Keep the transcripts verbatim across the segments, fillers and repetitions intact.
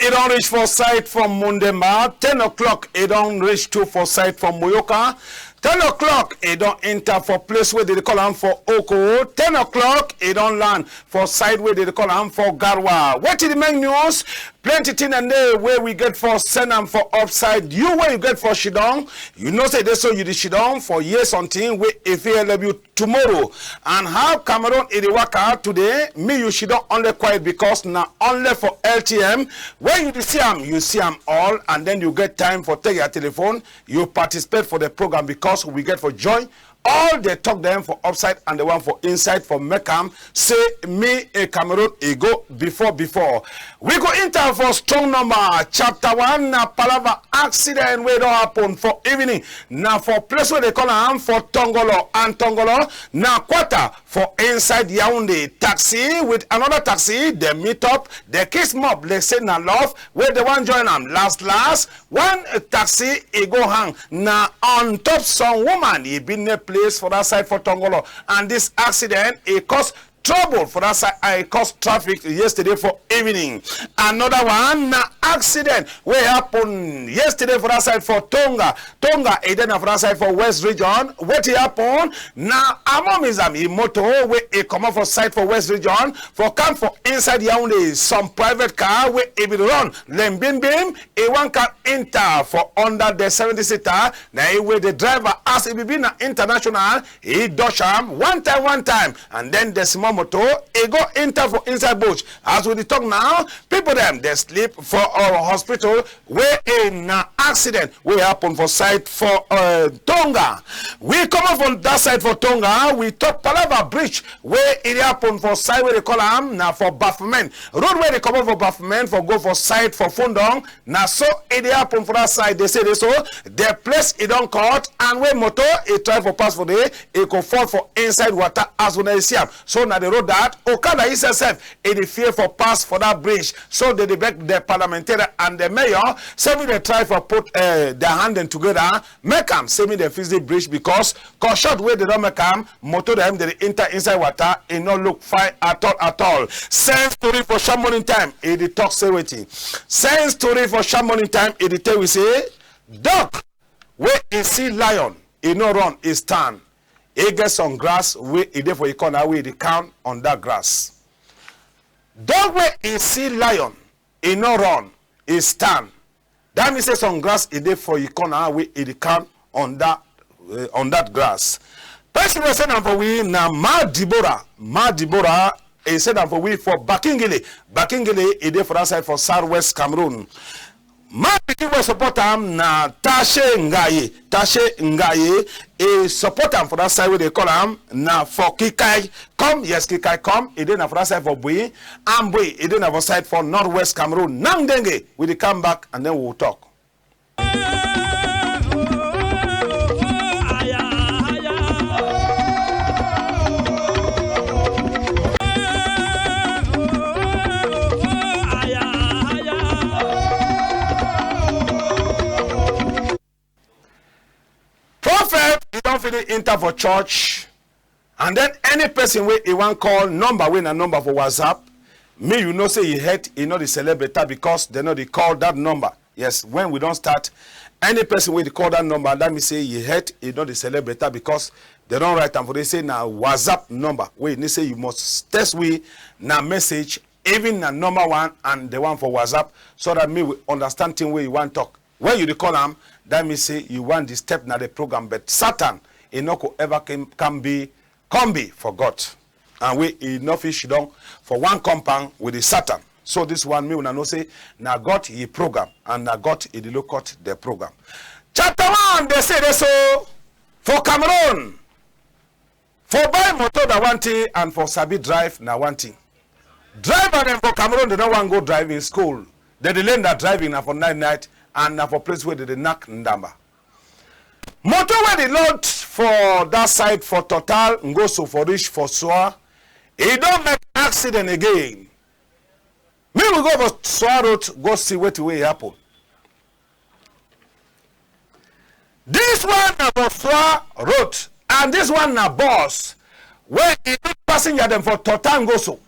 E don reach for side for Mundemba. Ten o'clock, e don reach too for side for Muyoka. Ten o'clock, e don enter for place wey dey dey call am for Oko. Ten o'clock, e don land for side wey dey dey call am for Garoua. Wetin the main news? Plenty thing and dey wey we get for send am for upside. You wey you get for shidon, you know say dey so you dey shidon for hear something wey e fit help you tomorrow. And how Cameroon e dey waka today, me you shidon only quiet because na only for L T M. When you dey see am, you see am all, and then you get time for take your telephone, you participate for the program because we get for join all the talk dem for upside and the one for inside for make am say me a Cameroon e go before before. We go enter for strong number. Chapter one na palava accident wey don happen for evening. Na for place wey dey call am for Tongolo, and Tongolo na quarter for inside Yaoundé. Taxi with another taxi, dem meet up, dem kiss mob like say na love wey dey wan join am. Last last, one taxi e go hang na on top some woman. E be near place for that side for Tongolo, and this accident e cause trouble for that side. I cause traffic yesterday for evening. Another one na accident wey happen yesterday for that side for Tonga. Tonga, e dey na for that side for West Region. Wetin happen? Na Amomizam e motor wey e comot for side for West Region for come for inside Yaoundé. Some private car wey e be run lembim bim, e wan come enter for under the seventy seater. Na e wey the driver, as e be be na international, e dodge am one time, one time, and then the small motor e go enter for inside bush. As we dey talk now, people dem dey sleep for our hospital wey e na accident wey happen for side for uh, Tonga. We comot from that side for Tonga, we talk palava bridge wey e dey happen for side wey dey call am na for Bafmen. Road wey dey comot for Bafmen for go for side for Fundong, na so e dey happen for that side. Dey say dey so the place e don cut, and wey motor e try for pass for there, e go fall for inside water as una dey see am. So na the road that okada itself sef e dey fear for pass for that bridge. So dey dey beg the parliamentarian and the mayor say make dem try for put uh, their hand dem together, make am say make dem fix the bridge because cut short wey dey don make am, motor dem dey enter inside water, e no look fine at all at all. Sense tori for sharp morning time, e dey talk say wetin? Sense tori for sharp morning time, e dey tell we say dog wey e see lion, e no run, e stand. E get some grass wey e dey for e corner wey e dey count on that grass. Dog wey e see lion, e no run, e stand. That mean say some grass e dey for e corner wey e dey count on that uh, on that grass. Person wey send am for we na Ma Deborah. Ma Deborah e send am for we for Bakingele. Bakingele e dey for that side for southwest Cameroon. Man pikin wey support am na Tashe Ngaye. Tashe Ngaye e support am for that side wey dey call am na for Kikai. Come, yes, Kikai come. E dey na for that side for Bui. And Bui e dey na for side for northwest Cameroon. Now denge, we dey come back and then we will talk. Prophet, you don finish enter for church, and then any person wey e wan call number wey na number for WhatsApp, me you know say e head e no dey select better because dem no dey call that number. Yes, when we don start, any person wey dey call that number, that mean say e head e no dey select better because dem don write am for there say na WhatsApp number wey e mean say you must text we na message, even na normal one and the one for WhatsApp, so that me we understand thing wey you wan talk. When you dey call am, that mean say you wan disturb na the program, but Satan e no go ever come, come be, come be for God. And we e no fit shidon for one compound with the Satan. So this one, me una know say na God e program and na God e dey look out the program. Chapter one dey say dey so for Cameroon, for buy motor na one thing and for sabi drive na one thing. Driver dem for Cameroon dem no wan go driving school. Dem dey learn their driving na for night night and na for place wey dem dey knack ndamba. Motor wey dey load for that side for Total Ngoso for reach for Soa, e don make accident again. Make we go for Soa Road go see wetin wey happen. This one na for Soa Road and this one na bus wey e take passenger dem for Total Ngoso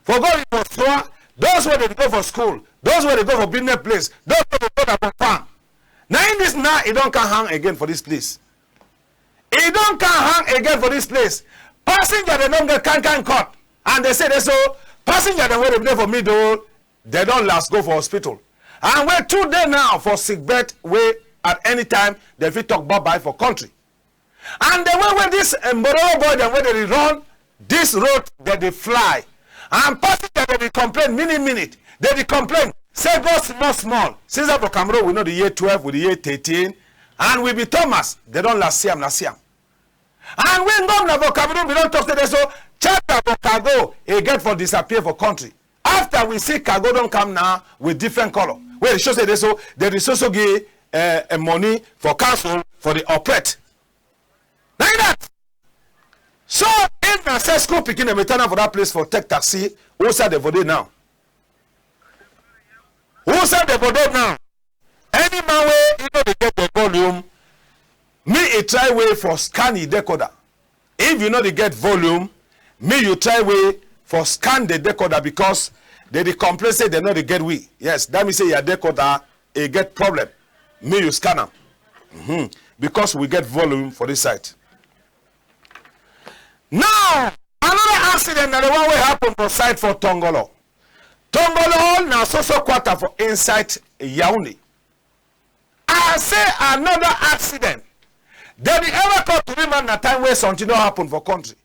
for go reach for Soa. those wey dey go for school, those wey dey go for business place, those wey dey go na for farm. Na in this now e don come hang again for this place. E don come hang again for this place. Passenger dem don get kind kind cut, and dey say dey so passenger dem wey dey dey for middle, dey don last go for hospital. And wey two dey now for sick bed, wey at any time dem fit talk bye bye for country. And the way wey this, eh, Mbororo boy dem wey dey run this road, dem dey fly. And passenger dem dey complain minute minute. Dem dey complain say go small small. Since that for Cameroon, we no dey hear twelve, we dey hear thirteen. And we be Thomas, dem don last see am, na see am. And when governor for Cameroon be don talk say dey so charter for cargo, e get for disappear for country. After we see cargo don come now with different color, wey dey show say dey so, dey dey so so give, eh, eh, money for council for the operate. Na in that. So if na say school pikin dem dey turn up for that place for take taxi, who side dey for dey now? Who side dey for dey now? Any man wey e no dey get the volume, me e try way for scan e decoder. If you no dey get volume, me you try way for scan the decoder, because dey dey complain say dey no dey get we. Yes, that mean say your decoder e get problem. Me you scan am. Mhm. Because we get volume for this side. Now, another accident na the one wey happen for side for Tongolo. Tongolo na so so quarter for inside Yaoundé. I say another accident. Dem dey ever call tori man na time wey something don happen for country.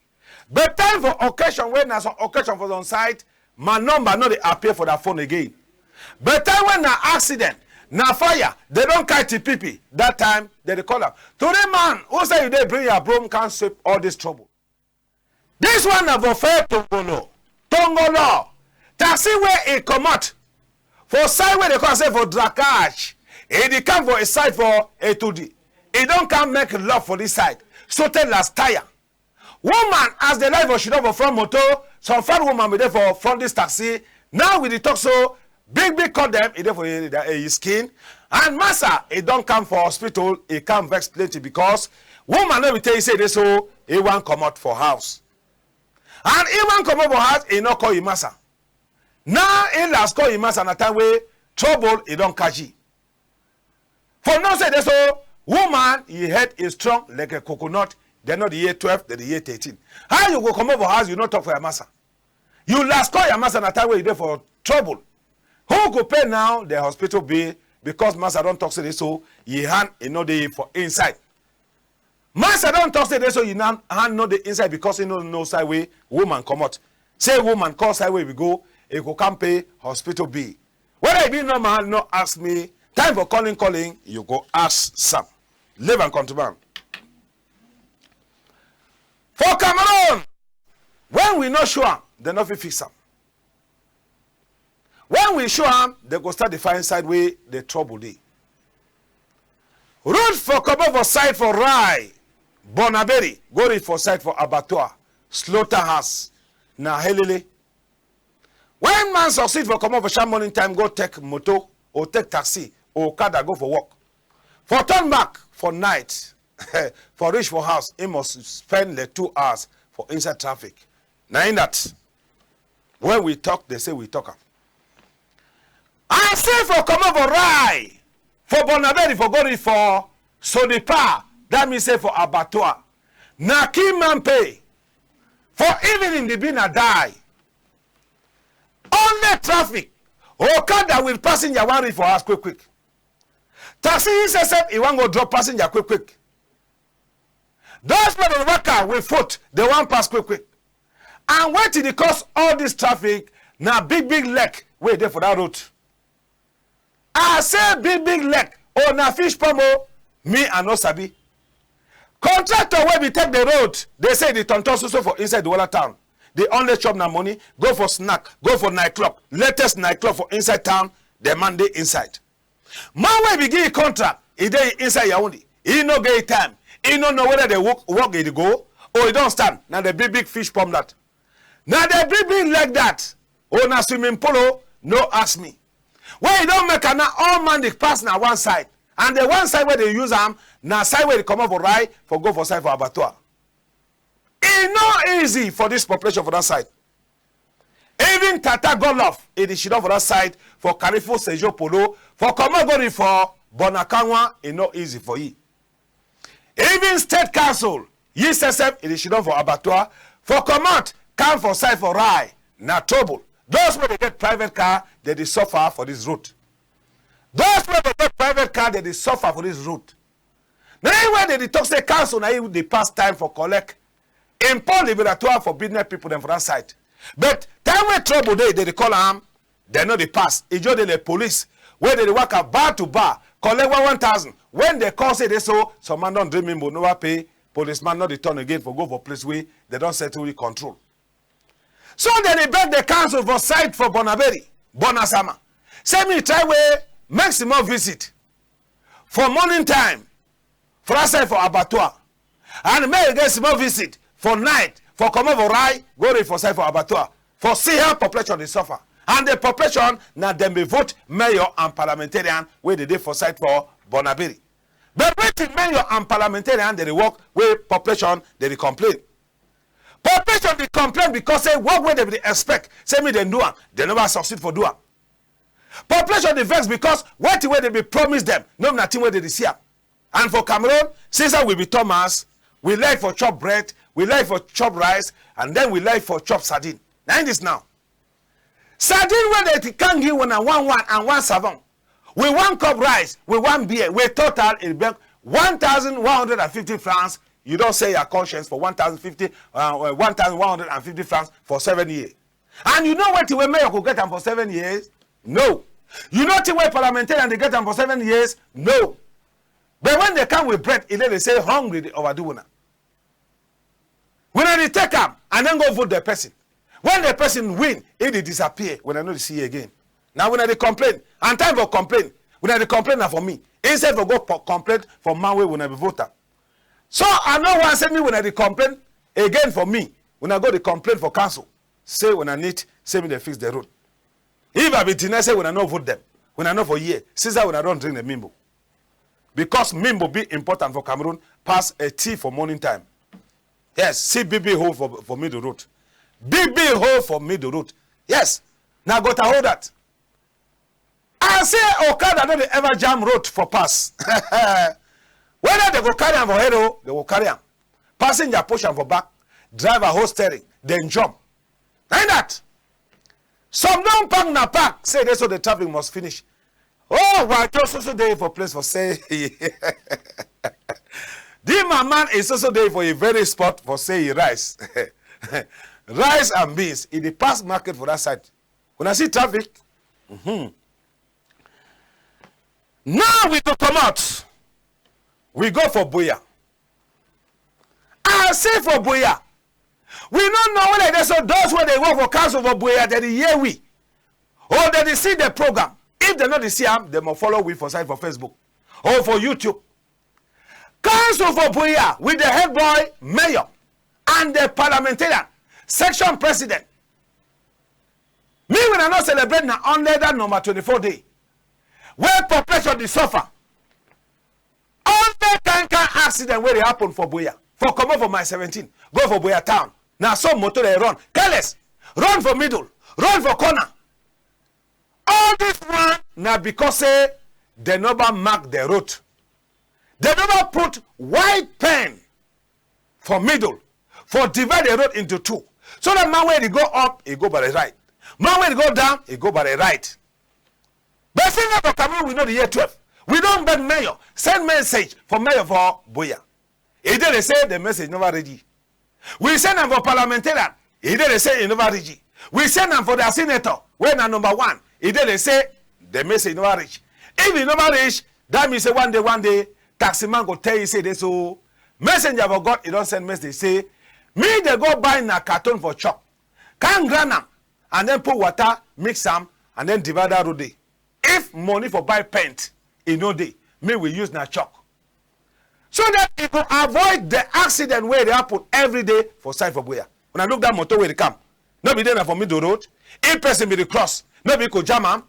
But time for occasion wey na some occasion for some side, my number no dey appear for their phone again. But time wey na accident, na fire, dem don kite pipi, that time dem dey call am. Tori man, who say you dey bring your broom, come sweep all this trouble? This one na for fair Tongolo. Tongolo. Taxi wey e comot for side wey dey call say for Drakash, e dey come for a side for Etudi. E don come make love for this side. So tey last tire. Woman, as dey like for sidon for front motor, some fat woman be dey for front this taxi. Now we dey talk so, big big cut dem e dey for e, e skin. And massa e don come for hospital, e come vex plenty because woman no be tell you say dey so e wan comot for house. And e wan comot for house, e no call e massa. Now e last call e massa na time wey trouble e don catch e. For know say dey so woman, e head e strong like a coconut. Dem no dey hear twelve, dem dey hear thirteen. How you go comot for house, you no talk for your massa? You last call your massa na time wey you dey for trouble. Who go pay now the hospital bill? Because massa don talk say dey so e hand e no dey for inside. Massa don talk say dey so e na-, hand no dey inside because e no know side wey woman comot. Say woman call side wey we go, e go come pay hospital bill. Whether e be normal, no ask me. Time for calling, calling, you go ask Sam. Leave am, countryman. For Cameroon, when we no show am, dem no fit fix am. When we show am, dem go start dey find side wey the trouble dey. Road for comot for side for Rai, Bonaberi, go reach for side for abattoir, slaughterhouse, na helele. When man succeed for comot for sharp morning time, go take motor or take taxi or okada go for work, for turn back for night, for reach for house, e must spend like two hours for inside traffic. Na in that. When we talk, dem say we talk am. I say for comot for Rai, for Bonaberi, for go reach for Sodipa, that mean say for abattoir. Na kill man pay. For evening, the be na die. Only traffic. Okada with passenger wan reach for house quick quick. Taxi e say sef e wan go drop passenger quick quick. Those wey dey waka with foot, dem wan pass quick quick. And wetin dey cause all this traffic na big big lake wey dey for that road. I say big big lake, or na fish pond o, me I no sabi. Contractor wey be take the road, dem say e dey turn turn so so for inside Douala town. Dey only chop na money, go for snack, go for nightclub, latest nightclub for inside town, the man dey inside. Man wey be give contract, e dey inside Yaoundé. E no get time. E no know whether the work, work e dey go, or e don stand. Na the big big fish pond that. Na the big big lake that. Or na swimming pool o, no ask me. When e don make am now, all man dey pass na one side. And the one side wey dem use am, na side wey dey comot for Rai, for go for side for abattoir. E no easy for this population for that side. Even Tata Godlove, e dey sidon for that side for Carrefour Sejo Polo, for comot go reach for Bonakanwa, e no easy for yi. Even State Council, yi sef sef, e dey sidon for abattoir, for comot, come for side for Rai, na trouble. Those wey dey get private car, dem dey suffer for this road. Those wey dey get private car, dem dey suffer for this road. Na yi wey dem dey talk say council na yi dey pass time for collect impôt libératoire for business people dem for that side. But time wey trouble dey, dem dey call am, dem no dey pass. E just dey like police wey dem dey waka bar to bar, collect one one thousand. When dem call say dey so, some man don drink mimbo, never pay, policeman no dey turn again for go for place wey dem don settle yi control. So dem dey beg the council for side for Bonaberi, Bonasama. Say me try wey make small visit for morning time for that side for abattoir. And make e get small visit for night for comot for Rai, go reach for side for abattoir. For see how population dey suffer. And the population na dem be vote mayor and parliamentarian wey dey dey for side for Bonaberi. But wetin mayor and parliamentarian dem dey work wey population dem dey complain? Population dey complain because say work wey dem dey expect say me dem do am, dem never succeed for do am. Population dey vex because wetin wey dem be promise dem, no be na thing wey dem dey see am. And for Cameroon, since that we be Thomas, we like for chop bread, we like for chop rice, and then we like for chop sardine. Na in this now. Sardine wey dem can give una one one and one savon. With one cup rice, with one beer, with total e be one thousand one hundred and fifty francs. You don sell your conscience for one thousand fifty, uh, one thousand one hundred and fifty francs for seven years. And you know wetin wey mayor go get am for seven years? No. You know thing wey parliamentarian dey get am for seven years? No. But when dem come with bread, e dey dey say hungry dey overdo una. Una dey take am and then go vote the person. When the person win, e dey disappear. Una no dey see yi again. Na una dey complain. And time for complain, una dey complain na for me. Instead for go po-, complain for man wey una be vote am. So I no wan say me una dey complain again for me. Una go dey complain for council. Say una need say me dem fix the road. If I be deny say una no vote dem, una no for hear. Since that una don drink the mimbo. Because mimbo be important for Cameroon pass a tea for morning time. Yes, see big big hole for, for middle road. Big big hole for middle road. Yes, na gutter hole that. I say okada no dey ever jam road for pass. Whether dem go carry am for head o, dem go carry am. Passenger push am for back, driver hold steering, then jump. Na that. Some don park na park, say dey so the traffic must finish. Oh, why just so so dey for place for say. This my man is so so dey for a very spot for say rice. Rice and beans, e dey pass market for that side. Una see traffic? Mm-hmm. Now we go comot. We go for Buea. I say for Buea. We no know whether dey so those wey dey work for council for Buea, dem dey hear we. Or dem dey see the program. If dem no dey see am, dem must follow we for side for Facebook or for YouTube. Council for Buea with the head boy, mayor, and the parliamentarian, section president. Me when I no celebrate na only that number twenty-four day. Where population dey suffer. All the kind kind accident wey dey happen for Buea, for comot for my seventeen, go for Buea town. Na so motor dey run. Careless. Run for middle. Run for corner. All this one na because say dem never mark the road. Dem never put white pen for middle, for divide the road into two. So that man wey dey go up, e go by the right. Man wey dey go down, e go by the right. But since for Cameroon, we no dey hear twelve. We don beg mayor, send message for mayor for Buea. E dey dey say the message never ready. We send am for parliamentarian. E dey dey say e never reach. We send am for the senator, wey na number one. E dey dey say the message never reach. If e never reach, that mean say one day, one day, taxi man go tell you say dey so. Messenger for God, e don send message say, me dey go buy na carton for chop. Come grind am, and then put water, mix am, and then divide that road dey. If money for buy paint, e no dey, make we use na chalk. So that e go avoid the accident wey dey happen every day for side for Buea. Una look that motor wey dey come. No be dey na for middle road. If person be dey cross, no be go jam am.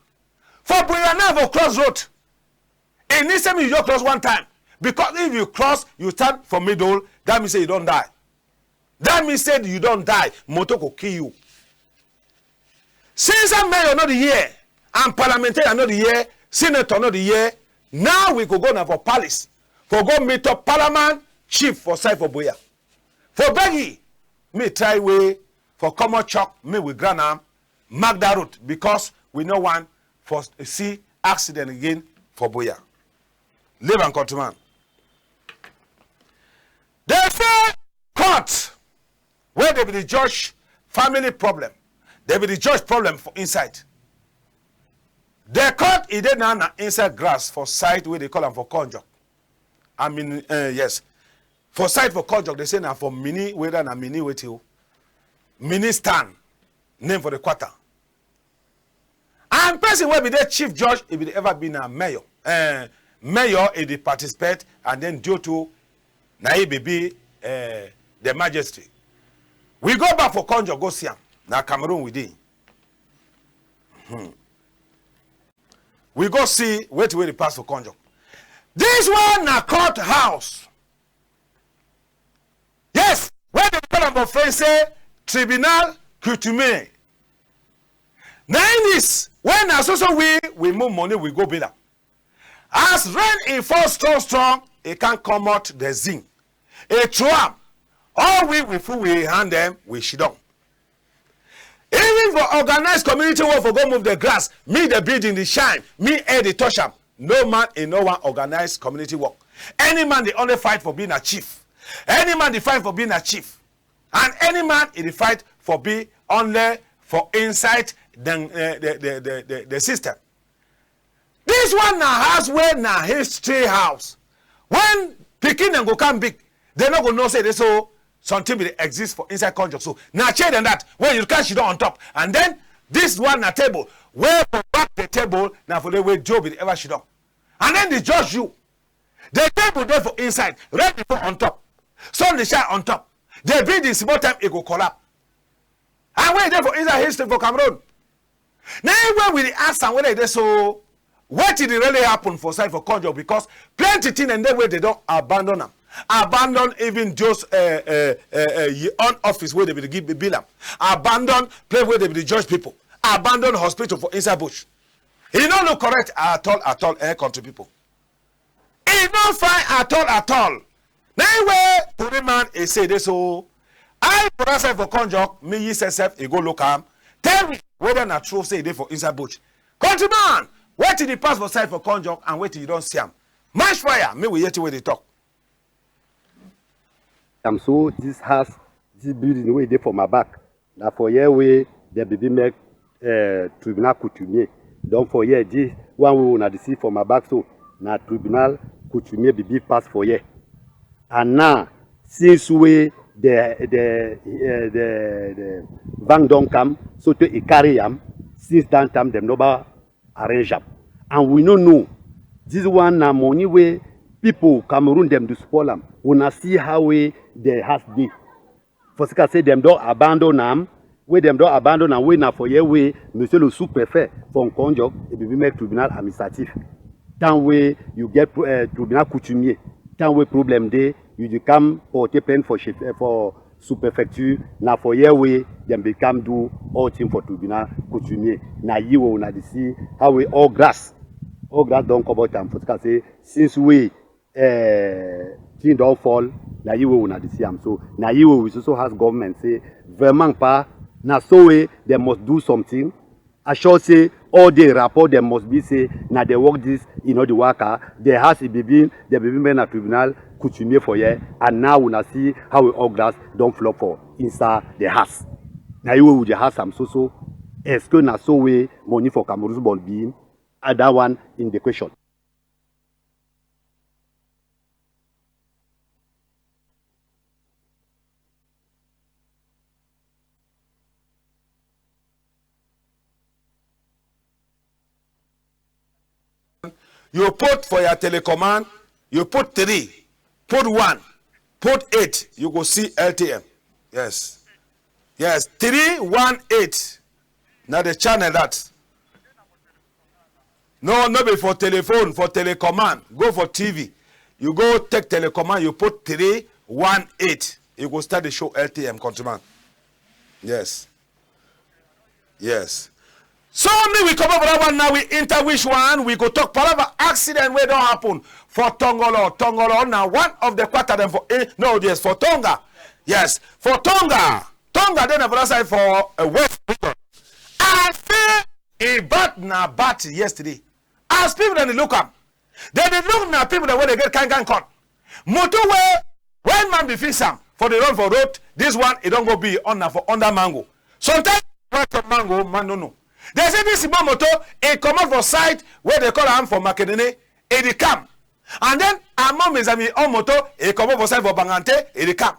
For Buea now for cross road. E need say me you just cross one time. Because if you cross, you stand for middle, that mean say you don die. That mean say you don die, motor go kill you. Since a mayor no dey hear, and parliamentarian no dey hear, senator no dey hear, now we go go na for palace for go meet up parliament chief for side for Buea. For beg yi, me try way for comot chalk, me we grant am, mark that road, because we no want for see accident again for Buea. Leave am, countryman. Dem say court wey dem be dey judge family problem, dem be dey judge problem for inside. The court e dey now na inside grass for side wey dem call am for Konjo. I mean, eh, yes. For side for Konjo, dem say na for Mini, whether na Mini wetin o. Mini stand, name for the quarter. And person wey be the chief judge, e be dey ever be na mayor. Eh, mayor, e dey participate, and then due to na e be be, eh, the magistrate. We go back for Konjo, go see am. Na Cameroon we dey. Hmm. We go see wetin wey dey pass for Konjo. This one na courthouse. Yes, wey dem call am for French say tribunal coutumier. Na in this, when na so so we, we move money, we go bail am. As rain e fall strong strong, e can comot the zinc. E throw am. All we, we full we hand dem, we shidon. Even for organized community work for go move the grass, me the building dey shine, me air dey touch am. No man e no wan organize community work. Any man dey only fight for being a chief. Any man dey fight for being a chief. And any man e dey fight for be only for inside the, eh, the, the, the, the, the system. This one na house wey na history house. When pikin dem go come big, dem no go know say dey so something be dey exist for inside Konjo. So na chair dem that wey you can shidon on top. And then this one na table wey for back the table na for the way Joe be dey ever shidon. And then the judge you. The table dey for inside, rain dey fall on top, sun dey shine on top. The building small time e go collapse. And wey e dey for inside history for Cameroon. Na im wey we dey ask am whether e dey so, wetin dey really happen for side for Konjo, because plenty thing dem dey wey dem don abandon am. Abandon even those, eh, eh, eh, eh, yi-, own office wey dem be dey give bill am. Abandon place wey dem be dey judge people. Abandon hospital for inside bush. E no look correct at all, at all, eh, country people. E no fine at all, at all. Na im wey tori man e say dey so. I for that side for Konjo, me yi sef sef e go look am. Tell me whether na true say e dey for inside bush. Countryman, wetin dey pass for side for Konjo and wetin you don see am? Match fire, me we hear thing wey dey talk. Am so this house, this building wey dey for my back, na for here wey dem be be make, eh, tribunal coutumier. Don for here, this one wey una dey see for my back so, na tribunal coutumier be be pass for here. And now, since wey the, the, eh, the, the van don come, so tey e carry am, since that time dem no ba arrange am. And we no know. This one na money wey people Cameroon dem dey spoil am. Una see how wey the house dey. For sake say dem don abandon am, wey dem don abandon am, wey na for here wey Monsieur le sous-préfet for Nkonjo, e be be make tribunal administratif. Time wey you get, eh, tribunal coutumier, time wey problem dey, you dey come porter plainte for chef, eh, for sous-préfecture, na for here wey dem be come do all thing for tribunal coutumier. Na yi wey una dey see how wey all grass, all grass don cover am for sake say since wey, eh, thing don fall, na yi wey una dey see am so. Na yi wey we so so ask government say, vraiment pa, na so wey dem must do something. I sure say all the rapport dem must be say na the work this e no dey waka. The house e be be, dem be be make na tribunal coutumier for here, and now una see how we all grass don flop for inside the house. Na you wey we dey ask am so so. Est-ce que na so wey money for Cameroon ball be? Ah, that one in the question. You put for your telecommand, you put three, put one, put eight, you go see L T M. Yes. Yes, three one eight. Na the channel that. No, no be for telephone, for telecommand. Go for T V. You go take telecommand, you put three one eight. You go start the show L T M, countryman. Yes. Yes. So make we comot for that one now, we enter which one? We go talk palava accident wey don happen for Tongolo. Tongolo na one of the quarter dem for, eh, no, yes, for Tonga. Yes, for Tonga. Tonga dey na for that side for, uh, West Region. I say e bad na bad yesterday. As people dem dey look am, dem dey look na people dem wey dey get kind kind cut. Motor wey when man be fix am for the run for road, this one e don go be on na for under mango. Sometimes man chop mango, man no know. Dem say this small motor e comot for side wey dem call am for Makenene, e dey come. And then Amon Mezami own motor e comot for side for Bangante, e dey come.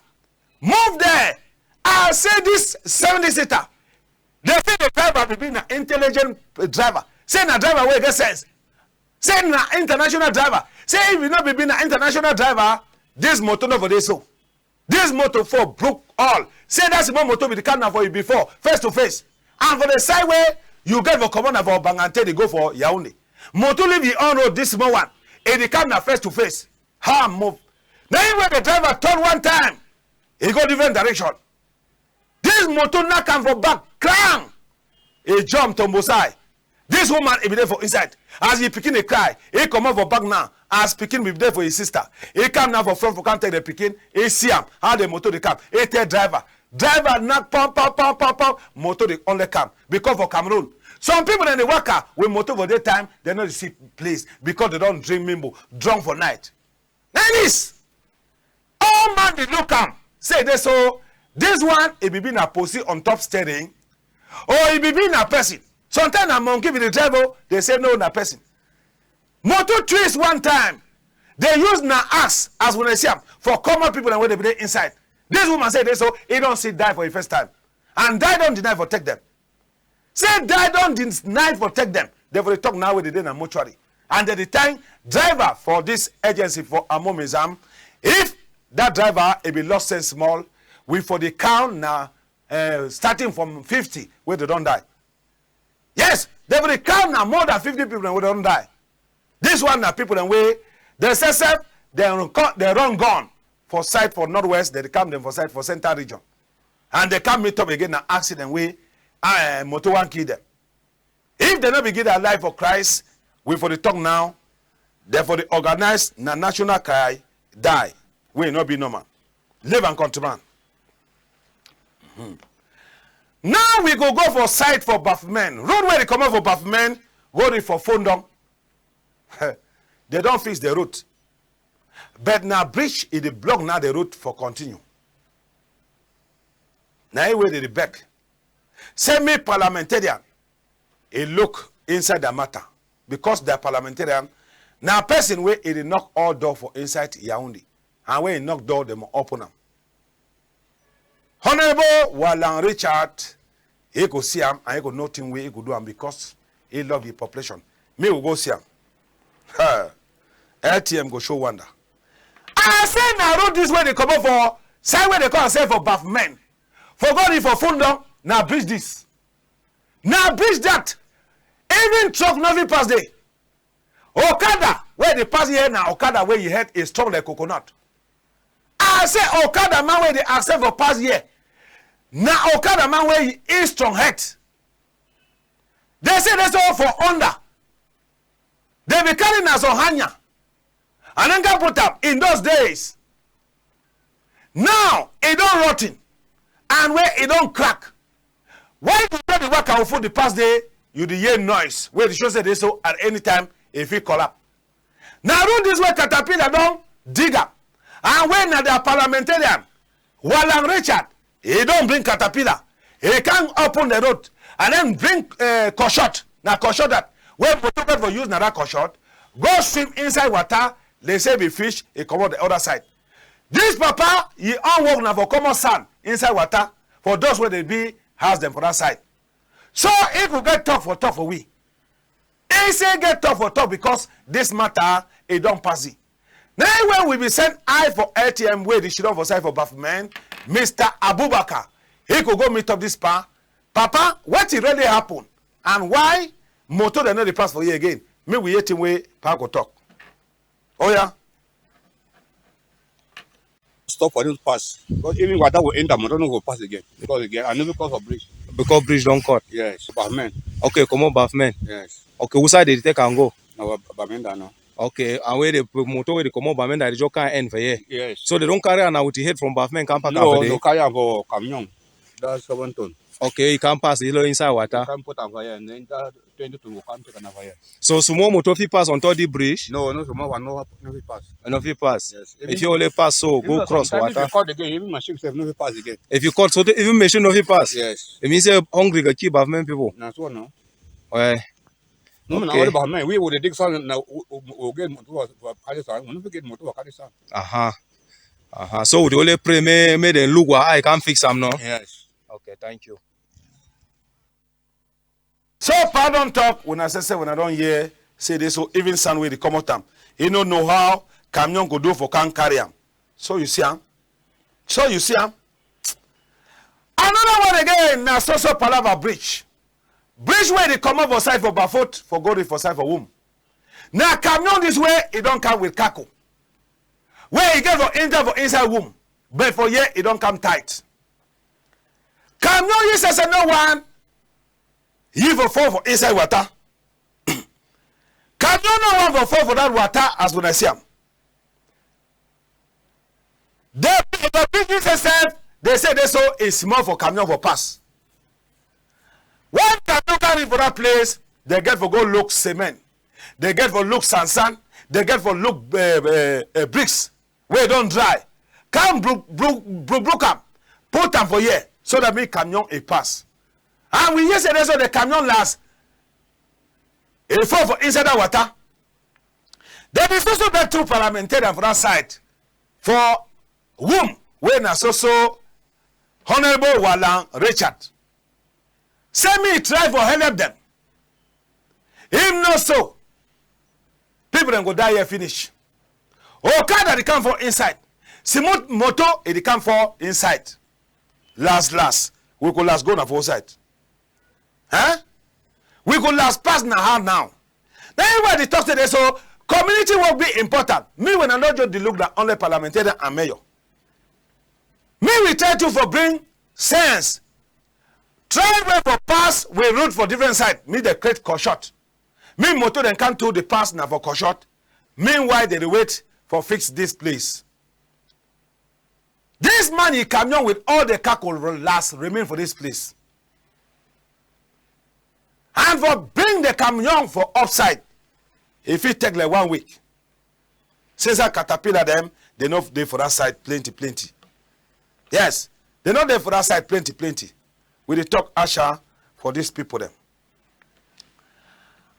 Move there. I say this seventy seater. Dem say the driver be, be na intelligent driver. Say na driver wey get sense. Say na international driver. Say if you no be, be na international driver, this motor no for dey so. This motor for broke all. Say that small motor be the car na for you before, face to face. And for the side wey you get for comot na for Bangante dey go for Yaoundé. Motor leave e own road, this small one. E dey come na face to face. How move? Na him wey the driver turn one time. E go different direction. This motor knack am for back, clang! E jump tombosai. This woman, e be dey for inside. As the pikin dey cry, e comot for back now. As pikin be dey for his sister, e come now for front for come take the pikin. E see am, how the motor dey come. E tell driver. Driver knack pam, pam, pam, pam, pam. Motor dey only come. Because for Cameroon, some people dem dey waka with motor for daytime, dem no dey see place because dem don drink mimbo, drunk for night. Na this. All man dey look am, say dey so, this one, e be be na pussy on top steering, or e be be na person. Sometimes na monkey be the driver, dem say no, na person. Motor twist one time, dem use na axe, as wuna see am, for common people dem wey dey be dey inside. This woman say dey so, e don see die for the first time. And die don deny for take dem. Say die don deny for take dem. Dem for dey talk now wey dem dey na mortuary. And dem dey thank driver for this agency for Amon Mezami. If that driver e be lost sense small, we for dey count na, eh, starting from fifty wey dem don die. Yes, dem for dey count na more than fifty people dem wey don die. This one na people dem wey dem say sef, dem run co-, dem run gone for side for northwest, dem dey come dem for side for central region. And dem come meet up again na accident wey, eh, motor wan kill dem. If dem no be give their life for Christ, we for dey talk now, dem for dey organize na national cry die, wey no be normal. Leave am, countryman. Mhm. Now we go go for side for Bafmen. Road wey dey comot for Bafmen, go reach for Fondong. Dem don fix the road. But na bridge e dey block now the road for continue. Na e wey dem dey beg. Say make parliamentarian e look inside the matter, because the parliamentarian na person wey e dey knock all door for inside Yaoundé, and when e knock door, dem open am. Honorable Walan Richard, e go see am and e go know thing wey e go do am because e love the population. Me we go see am. Ha. L T M go show wonder. I say na road this wey dey comot for side wey dey call ourselves for Bafmen. For go reach for Fondong, na bridge this. Na bridge that. Even truck no fit pass there. Okada wey dey pass here na okada wey e head e strong like coconut. I say okada man wey dey accept for pass here na okada man wey e strong head. Dem say dey so for under. Dem be carry na some hanya and then come put am in those days. Now e don rotten and wey e don crack. When you dey waka for the past day, you dey hear noise wey dey show say dey so at any time e fit collapse. Na road this wey caterpillar don dig am, and wey na their parliamentarian Walan Richard, e don bring caterpillar, e come open the road and then bring, eh, koshot, na koshot that wey motor get for use na that koshot, go swim inside water, dey say be fish, e comot the other side. This papa, e own work na for comot sand inside water for those wey dey be house dem for that side. So e go get talk for talk for we. E say get talk for talk because this matter e don pass e. Na e wey we be send eye for L T M wey dey sidon for side for Bafmen, Mister Abubakar. E go go meet up this pa. Papa, wetin really happen and why motor dem no dey pass for here again? Make we hear thing wey pa go talk. Oya. Stop for this pass. Because even water go enter, motor no go pass again. Because again, I never call for bridge. We call bridge don cut. Yes, Bafmen. Okay, comot Bafmen. Yes. Okay, which side dey take am go? Na Ba-, Bamenda now. Okay, and wey the motor wey dey comot Bamenda dey just come end for here. Yes. So they don carry am na with the head from Bafmen come pack am for there? No, no, carry am for camion. That seven ton. Okay, e come pass the low inside water. Come put am for here, and then that twenty ton go come take am for here. So small motor fit pass on top the bridge? No, no, small one no, no fit pass. E no fit pass. Yes. If you only pass so, go cross water. If you cut again, even machine sef no fit pass again. If you cut, so the, even machine no fit pass. Yes. E mean say hungry go kill Bafmen people. Na so no. Eh. No, na only Bafmen. We, we dey dig sand, na, we, we, we get motor for, for carry sand. We no fit get motor for carry sand. Aha. Aha. So we dey only pray, make, make dem look our eye, come fix am, no? Yes. Okay, thank you. So, Pa don talk, una say, say, una don hear, say dey so even sand wey dey comot am. E no know how camion go do for come carry am. So you see am? So you see am? Another one again, na so so palava bridge. Bridge wey dey comot for side for Bafut, for go reach for side for Wum. Na camion this wey e don come with cargo. Wey e get for enter for inside Wum, but for here e don come tight. Camion yi say say no one yi for fall for inside water. Camion no one for fall for that water as una see am. The, the business sef, dey say dey so e small for camion for pass. When camion come reach for that place, dey get for go look cement. Dey get for look sand sand. Dey get for look, eh, eh, eh, bricks wey don dry. Come brook, brook, brook, brook am, put am for here so that make camion e pass. And we hear say dey so the camion last, e fall for inside that water. Dem be so so beg two parliamentarian for that side, for Wum, wey na so so Honourable Walang Richard. Say me try for help dem. If no so, people dem go die here finish. Okada dey come for inside. Smooth motor, e dey come for inside. Last, last, we go last go na for side. Eh? We go last pass na how now? Na why dey talk say dey so community work be important. Me when I no just dey look na only parliamentarian and mayor. Me we try to for bring sense. Try way for pass we road for different side. Me dey create koshot. Me motor dem come to the pass na for koshot. Meanwhile, dey dey wait for fix this place. This man, yi camion with all the cargo last remain for this place. And for bring the camion for upside, e fit take like one week. Since that caterpillar dem, dey no dey for that side plenty, plenty. Yes, dey no dey for that side plenty, plenty. We dey talk asha for these people dem.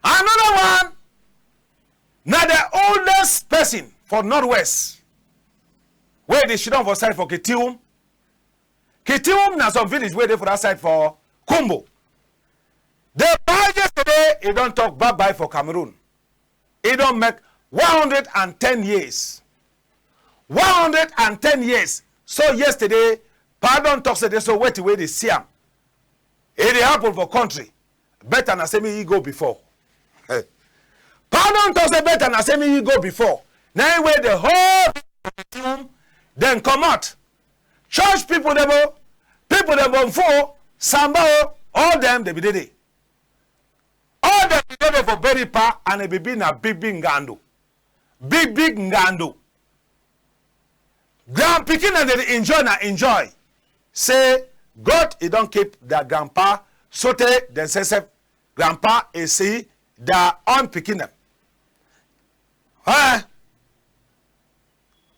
Another one, na the oldest person for Northwest, wey dey sit down for side for Kitium. Kitium na some village wey dey for that side for Kumbo. The boy yesterday, e don talk bye bye for Cameroon. E don make one hundred and ten years. One hundred and ten years. So yesterday, Pa don talk say dey so wetin wey dey see am, e dey happen for country. Better na say me yi go before. Pa don talk say better na say me yi go before. Na yi wey the whole people dem comot. Church people dem o, people dem from Fo, Samba o, all dem dey be dey dey. All dem be dey dey for bury Pa and e be be na big big ngando. Big big ngando. Grand pikin dem dey enjoy na enjoy. Say God e don keep their grandpa sotey dem say say grandpa e see their own pikin dem. Eh?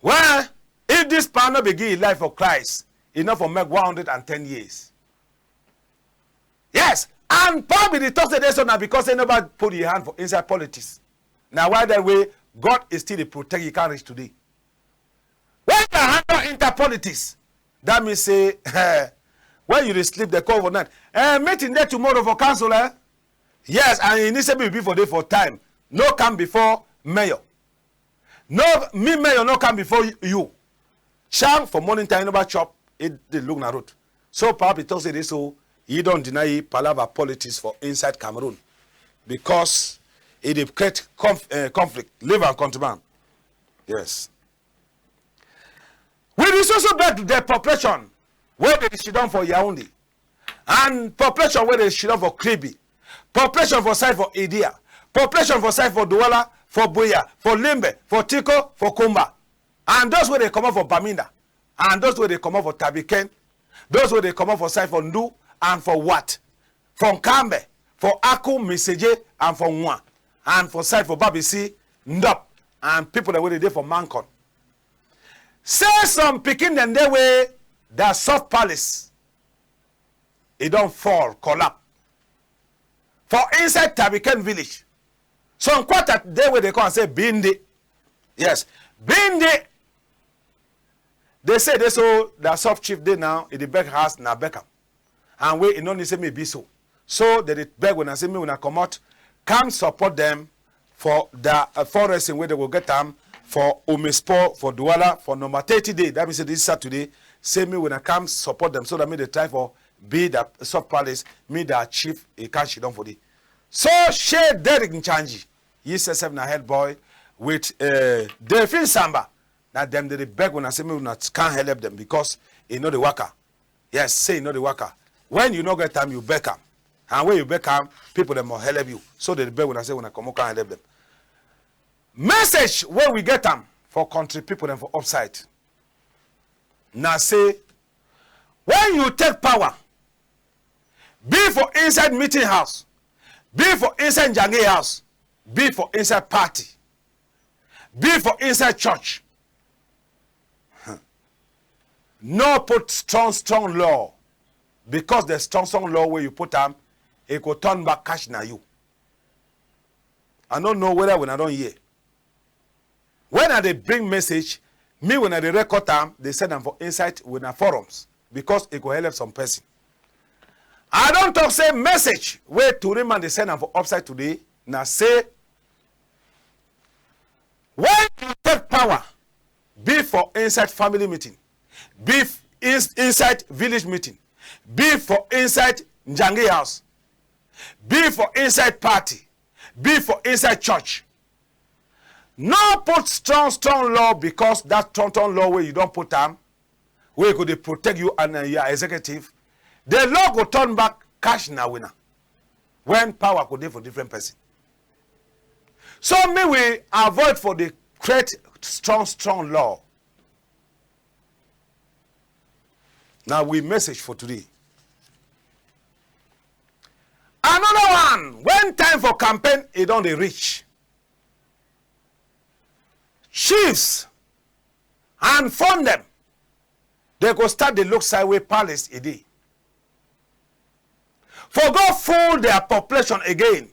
Well, if this Pa no be give yi life for Christ, e no for make one hundred and ten years. Yes, and Pa be dey talk say dey so na because say nobody put yi hand for inside politics. Na why that way God is still dey protect yi come reach today. When your hand don enter politics, that mean say when you dey sleep, dey call for night. Eh, meeting dey tomorrow for council, eh? Yes, and e need say me be for dey for time. No come before mayor. No, me mayor no come before you. Chang for morning time, you never chop, e dey look na road. So Pa be talk say dey so, yi don deny yi palava politics for inside Cameroon because e dey create conf-, eh, conflict. Leave am, countryman. Yes. We dey so so beg the population wey dey sit down for Yaoundé. And population wey dey sidon for Kribi, population for side for Idia, population for side for Douala, for Buea, for Limbe, for Tiko, for Kumba, and those wey dey comot for Bamenda, and those wey dey comot for Tabiken, those wey dey comot for side for Ndu and for Wat, for Nkambe, for Aku, Misaje, and for Nwa, and for side for Babisi, Ndop, and people dem wey dey dey for Mankon. Say some pikin dem dey wey their soft palace e don fall, collapse for inside Tabiken village. Some quarter dey wey dey call am say Bindi. Yes, Bindi. Dey say dey so their soft chief dey now, e dey beg house na beg am. And wey e no need say make e be so. So dey dey beg wuna say make wuna comot, come support dem for the, uh, fundraising wey dey go get am for Omespo for Douala for number thirty day. That mean say this Saturday, say make wuna come support dem so that make dey try for be the soft palace, make the chief e come sidon for there. So shey Derrick Nchanji, yi sef sef na head boy with, uh, Delphine Samba. Na dem dey dey beg wuna say make wuna come help dem because e no dey waka. Yes, say e no dey waka. When you no get time, you beg am. And when you beg am, people dem must help you. So dey dey beg wuna say wuna comot come help dem. Message wey we get am for country people dem for upside na say, when you take power, be for inside meeting house, be for inside Njangi house, be for inside party, be for inside church, no put strong strong law, because the strong strong law wey you put am, e go turn back catch na you. I no know whether wuna don hear. When I dey bring message, me when I dey record am, dey send am for inside wuna forums because e go help some person. I don talk say message wey tori man dey send am for upside today na say, when you take power, be for inside family meeting, be f-, ins-, inside village meeting, be for inside Njangi house, be for inside party, be for inside church. No put strong strong law, because that strong strong law wey you don put am, wey go dey protect you and, uh, your executive, the law go turn back catch na wuna when power go dey for different person. So make we avoid for dey create strong strong law. Na we message for today. Another one, when time for campaign e don dey reach, chiefs and fon dem, dey go start dey look side wey palace e dey, for go full their population again.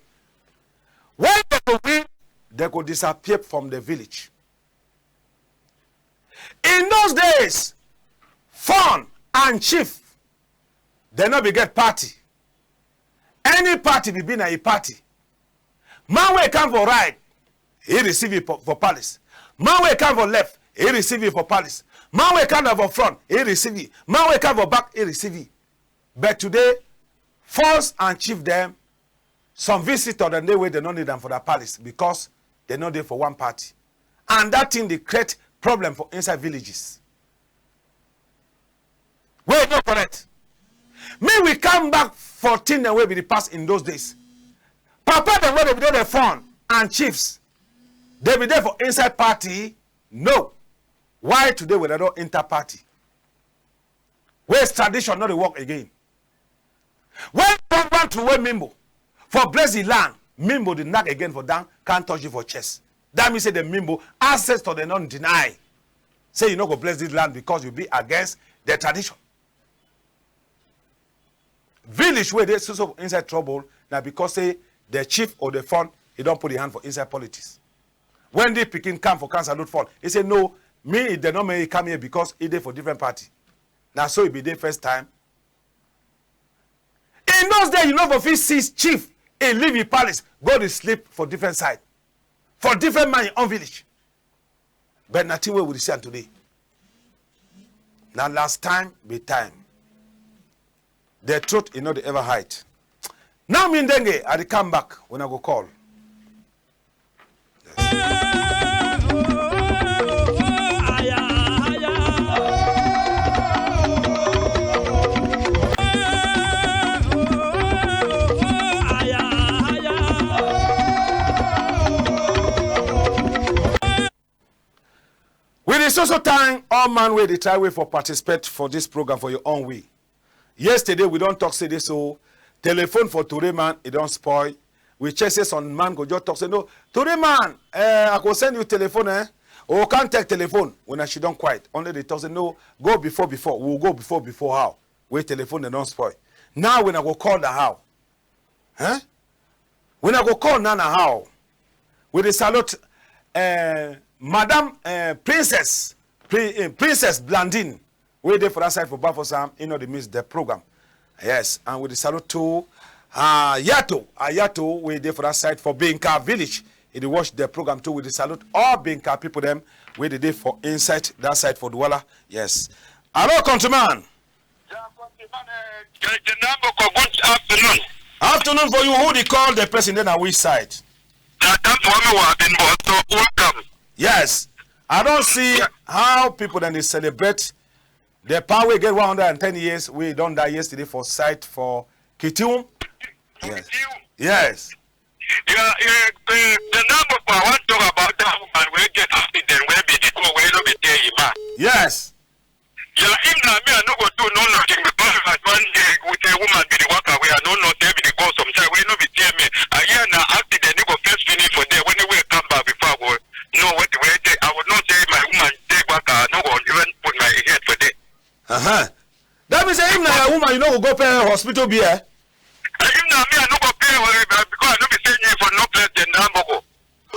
When dey go win, dey go disappear from the village. In those days, fon and chief, dem no be get party. Any party be be na e party. Man wey come for right, e receive e for, for palace. Man wey come for left, e receive e for palace. Man wey come for front, e receive e. Man wey come for back, e receive e. But today, fons and chief dem, some visitor dem dey wey dem no need am for their palace because dem no dey for one party. And that thing dey create problem for inside villages. Wey no correct. Make we come back for thing dem wey be the past in those days. Papa dem wey dey be dey the fon and chiefs, dey be dey for inside party? No. Why today we don enter party? Wey tradition no dey work again. When God want to wey Mimbo for bless the land, Mimbo dey knack again for down, can't touch you for chest. That mean say the Mimbo ancestor dem don deny. Say you no go bless this land because you be against the tradition. Village wey dey so so inside trouble na because say the chief or the fon, e don put e hand for inside politics. When the pikin come for council load fon, e say, "No, me, e dey no make e come here because e dey for different party." Na so e be dey first time. In those days, you no go fit see chief, e leave e palace, go dey sleep for different side, for different man e own village. But na thing wey we dey see am today. Na last time be time. The truth e no dey ever hide. Now me Ndenge, I dey come back when I go call. Also thank all man wey dey try way for participate for this program for your own way. Yesterday we don talk say this so telephone for Tori man e don spoil. We check say some man go just talk say no Tori man, eh, I go send you telephone eh, or we can't take telephone. When I she don quiet, only dey talk say no go before before, we will go before before how? Wey telephone dem don spoil. Now when I go call na how? Huh? When I go call na na how? We dey salute eh, Madam eh, Princess Pri eh, Princess Blandine wey dey for that side for Bafo Sam, e no dey miss the program. Yes, and we dey salute to Ayato Ayato wey dey for that side for Binka village. E dey watch the program too. We dey salute all Binka people dem wey dey dey for inside that side for Douala. Yes. Hello, countryman. Good afternoon. Afternoon for you. Who dey call the person then na which side? Na time for me wa been born, so welcome. Yes. I don see how people dem dey celebrate the pa wey get one hundred and ten years wey don die yesterday for site for Kitium. Yes. Yes. Yeah, eh, eh, the number for I wan talk about that woman wey get accident wey be the one wey no be tell yi man. Yes. Yeah, if na me, I no go do no nothing because I one day with a woman be the work away. I no know say be the call sometime wey no be tell me. I hear na accident, you go first finish for there. When we come back before I go know what wey take. I would not say my woman take work. I no go even put my head for there. Uh-huh. That means say if na your woman, you no go go pay her hospital bill, eh? Eh, if na me, I no go pay her, eh, because I no be say me for no place dem na boko.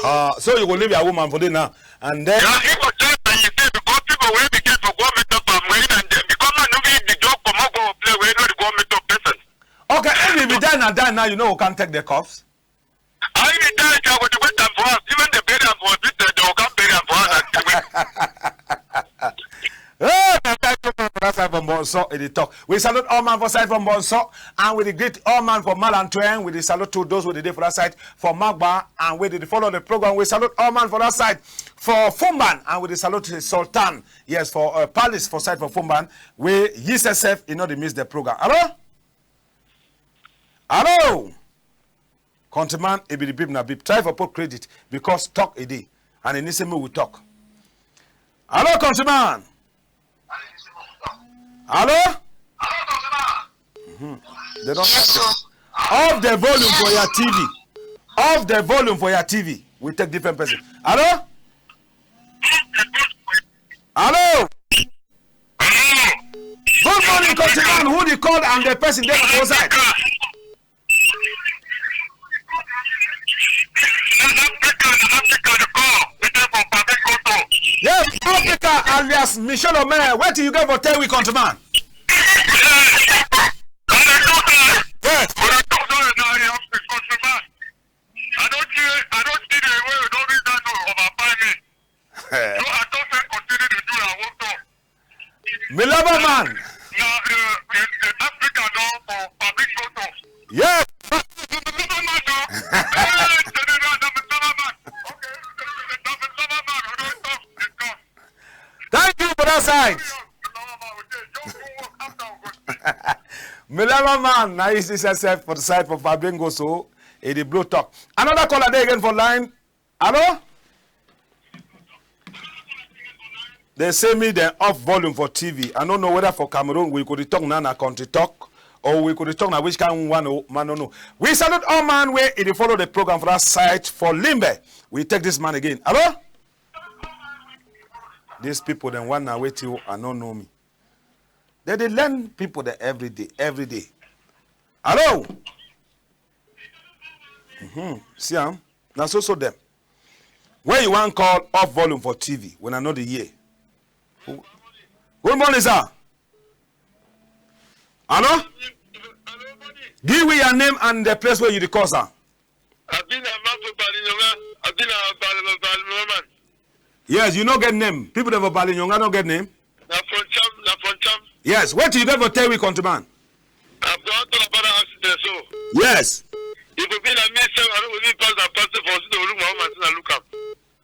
Ah, so you go leave your woman for there now, and then. Yeah, he go tell me, you say, because people wey be get for go meet up am, wey and dem, because man no be the job comot go play, wey no dey go meet up person. Okay, if you be die na die now, you no go come take the cuffs. I be die, I go dey wait am for house. Even the bury am for hospital, they go come bury am for house and dey wait. Eh, na thank you for that side for Bonso, e dey talk. We salute all man for side for Bonso, and we dey greet all man for Malantwen. We dey salute to those wey dey dey for that side for Magba, and wey dey follow the program. We salute all man for that side for Foumban, and we dey salute the Sultan. Yes, for uh, Palace for side for Foumban. Wey yi sef sef, e no dey miss the program. Hello? Hello? Countryman, e be the beep na beep. Try for put credit because talk e dey. And e need say make we talk. Hello, countryman. Hello? Mm-hmm. They don't Yes, sir. Off the volume for your T V. Off the volume for your T V. We take different person. Hello? Hello? Good morning, countryman. Who dey call and the person dey for side? Yes, Africa alias Michel Omer. Wetin you get for tell we, countryman? Yes. I don't see, I don't see the way you don't read that note of appointment. So I just say continue to do our work. Milaba man. Na, uh, uh, Africa don for public photo. Yes. Milaba man, no? Eh, General, na Milaba man. Okay, na Milaba man. We don talk, discuss. Thank you for that side. Milaba man, we dey just go work after we go sleep. Milaba man, na yi see sef for the side for Fabingo, so e dey blow talk. Another caller dey again for line. Hello? They say me dem off volume for T V. I no know whether for Cameroon we go dey talk na na country talk or we go dey talk na which kind one o, man no know. We salute all man wey e dey follow the program for that side for Limbe. We take this man again. Hello? These people dem one na wetin o, I no know me. They dey learn people dem every day, every day. Hello? Mm-hmm. See am? Na so so dem. When you wan call off volume for T V, when I no dey hear. Good morning, sir. Hello? Give me your name and the place where you dey call, sir. I be na man for Balinyonga. I be na Bal-, Bal-, Bal-, man. Yes, you no get name. People dem for Balinyonga no get name. Na from Cham, na from Cham. Yes, wetin you get for tell we, countryman? I go talk about that accident so. Yes. If you be na me sef, I no go even pass that person for hospital look my woman say na look am.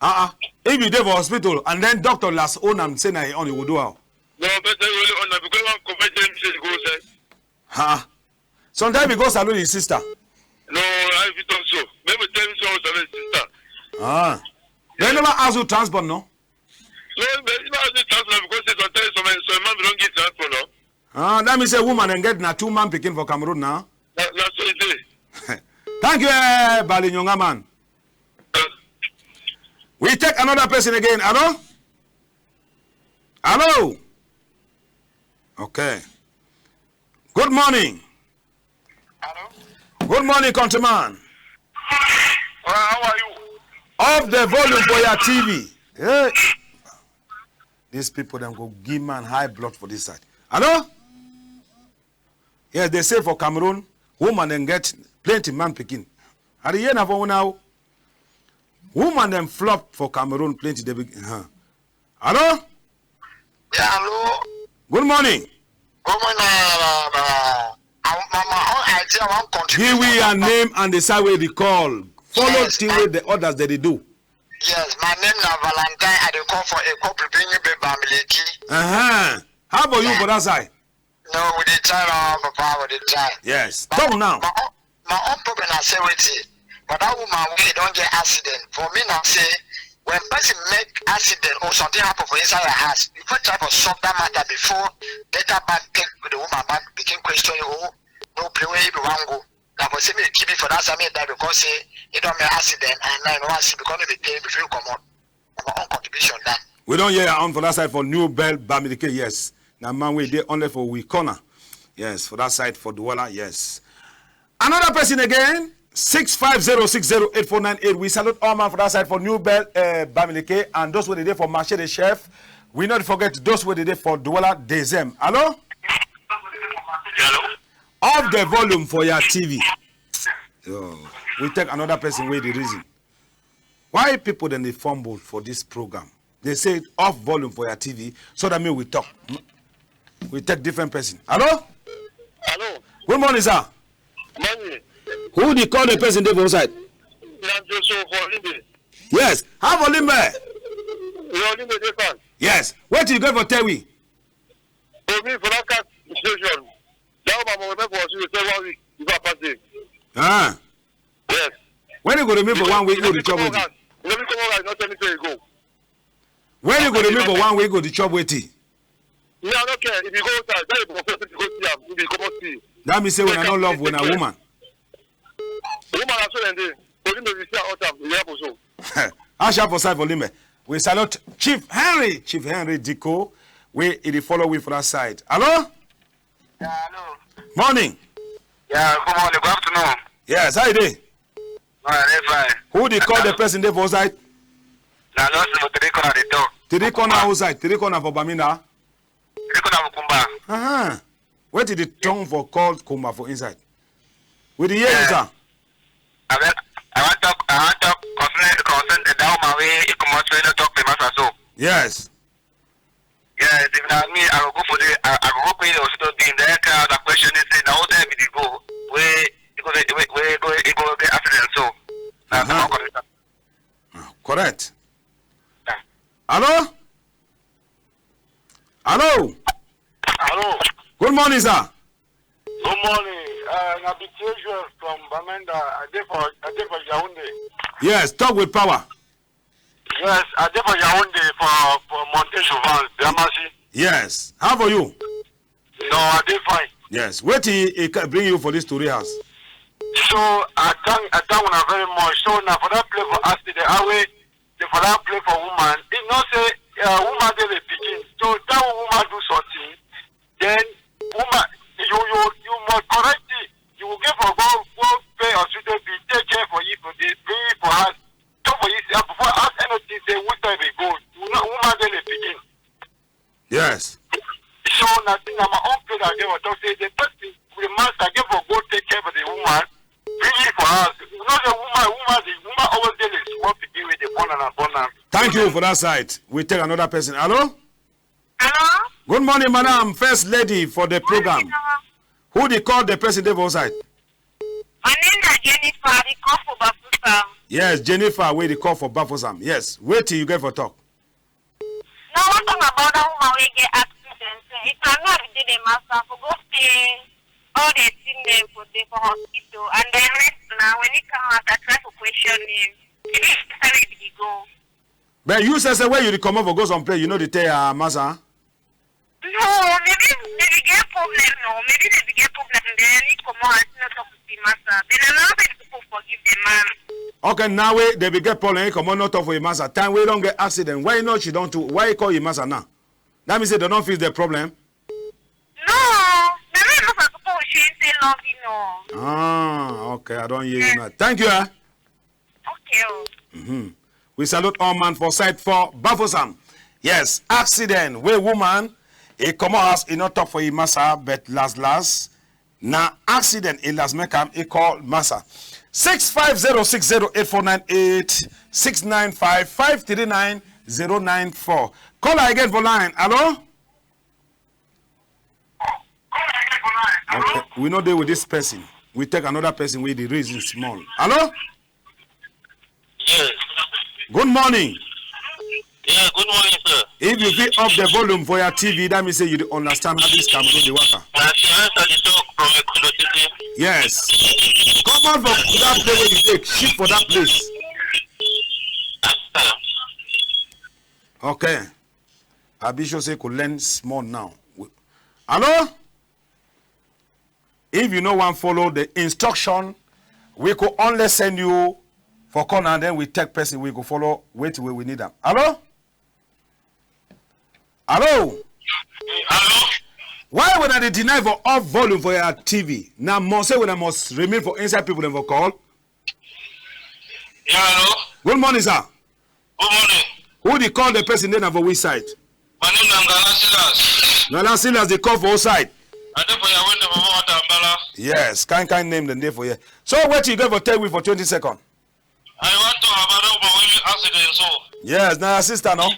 Uh-uh. If you dey for hospital and then doctor last own am say na yi own, you go do how? No, person really own am because one comment say me say go sef. Huh? Sometimes you go salute your sister. No, I fit talk so. Maybe tell me so salute your sister. Ah. They never ask you transport, no? No, but you know, Ah, that means say woman dem get na two man pikin for Cameroon now. Na, na so e dey. Thank you, eh, Bali Nyonga man. We take another person again. Hello? Hello? Okay. Good morning. Hello? Good morning, countryman. Uh, how are you? Off the volume for your T V. Hey. These people dem go give man high blood for this side. Hello? Yes, they say for Cameroon, woman dem get plenty man pikin. I dey hear na for una o. Woman dem flop for Cameroon plenty. They be, huh. Hello? Yeah, hello. Good morning. Good morning, uh, uh, uh, my, my own idea, I wan contribute. Give we your name and the side wey you dey call. Follow thing wey the others dey dey do. Yes, my name na Valentine. I dey call for Ekwa Plupinyi Be Bamileke. Uh-huh. How about you for that side? No, we dey try, uh, papa, we dey try. Yes. Talk now. My own, my own problem na say wetin, but that woman wey don get accident, for me na say, when person make accident or something happen for inside your house, you fit try for solve that matter before later back take the woman back begin question you, oh, no play where you be wan go. Na for say me keep it for that side, me die because say e don make accident and now you no wan see because no be pay before you comot. Na my own contribution that. We don hear your own for that side for New Bell Bamileke, yes. Na man wey dey only for we corner. Yes, for that side for Douala, yes. Another person again, six five zero six zero eight four nine eight. We salute all man for that side for New Bell, uh, Bamileke, and those wey dey dey for Marché des Chefs. We not forget those wey dey dey for Douala Deuxième. Hello? Hello? Off the volume for your T V. Yo, we take another person wey dey reason. Why people dem dey fumble for this program? They say off volume for your T V so that me we talk. We take different person. Hello? Hello? Good morning, sir. Morning. Who dey call the person dey for side? Na Joshua for Limbe. Yes. How for Limbe? Your Limbe dey fine. Yes. Wetin you get for tell we? For me, for that cat situation, that woman must remain for hospital say one week before I pass there. Ah. Yes. When you go remain for one week, you go dey chop wetin? You no fit come out, you no tell me say you go. When you go remain for one week, you go dey chop wetin? Me, I no care. If you go outside, that you go first, you go see am. If you comot see. That mean say when I no love, when I woman. Woman na so dem dey. Only me we see am all time. E dey happen so. How sharp for side for Limbe. We salute Chief Henry, Chief Henry Diko, wey e dey follow we for that side. Hello? Yeah, hello. Morning. Yeah, good morning, good afternoon. Yes, how you dey? Ah, I dey fine. Who dey call the person dey for side? Na Nelson for Three Corner dey talk. Three Corner outside, Three Corner for Bamenda. Three Corner for Kumba. Uh-huh. Wetin the tongue for call Kumba for inside? We dey hear you, sir. I wan, I wan talk, I wan talk concern, concern that woman wey e comot wey no talk the matter so. Yes. Yes, if na me, I go go for the, I, I go go pay the hospital bill. Then tell the question is say, na who tell me the go? Wey e go, wey, wey go, e go get accident so. Na, uh-huh. Ah, correct. Yeah. Hello? Hello? Hello? Good morning, sir. Good morning. Uh, na Bitier Joel from Bamenda. I dey for, I dey for Yaoundé. Yes, talk with power. Yes, I dey for Yaoundé for, for Montée Jouvence, Diamasi. Yes. How for you? No, I dey fine. Yes. Wetin e ca-, bring you for this story house? So, I thank, I thank una very much. So, na for that play for us today, I will, for that play for woman. E know say, uh, woman dey the pikin. So, that woman do something. Then woman, you, you, you must correct it. You go get for go, go pay hospital bill, take care for you for this, bring it for house, talk for you, uh, before ask anything, say which time e go. You know, woman dey the pikin. Yes. So na thing na my own place I get for talk say the person, the master get for go take care for the woman, bring it for house. You know the woman, woman, the woman always dey the small pikin wey dey born and born am. Thank you for that side. We take another person. Hello? Hello? Good morning, madam. First lady for the program. Who dey call the person dey for side? My name na Jennifer. I dey call for Bafoussam. Yes, Jennifer, wey dey call for Bafoussam. Yes, wetin you get for talk? No, I wan talk about that woman wey get accident. If na me I be dey the master, I for go pay all the thing dem for dey for hospital, and the rest na when e come out, I try for question him. He be carry the go. But you say, say where you dey comot for go some place, you no dey tell your massa? No, maybe, maybe get Problem no. Maybe dem be get problem, then e comot as e no talk with the massa. But na now wey the people forgive the man. Okay, now wey dem be get problem, e comot no talk for the massa. Time wey e don get accident, why not she don too? Why e call the massa now? That mean say dem don fix the problem. No, na me must have suppose she say love you know. Ah, okay, I don hear you now. Thank you, eh? Okay, oh. Mm-hmm. We salute all man for side for Bafoussam. Yes, accident wey woman e comot house, e no talk for e massa, but last last na accident e last make am e call massa. Six five zero six zero eight four nine eight, six nine five five three nine zero nine four. Caller again for line. Hello? Okay, we no dey with this person. We take another person wey the reason small. Hello? Yes. Good morning. Yeah, good morning, sir. If you fit up the volume for your T V, that means say you dey understand how this campaign dey waka. Na Fiance I dey talk from Ekondo City. Yes. Come out for that place wey you dey. Shift for that place. Okay. I be sure say you could learn small now. We- Hello? If you no wan follow the instruction, we go only send you for corner, then we take person, we go follow, wait wey we need am. Hello? Hello? Hello? Why wuna dey deny for off volume for your T V? Na must say wuna must remain for inside people dem for call. Yeah, hello? Good morning, sir. Good morning. Who dey call the person dey na for which side? My name na Ngala Silas. Ngala Silas dey call for which side? I dey for your window for Mawata Ambala. Yes, kind kind name dem dey for here. So wetin you get for tell we for twenty second? I wan talk about that woman wey make accident so. Yes, na your sister, no?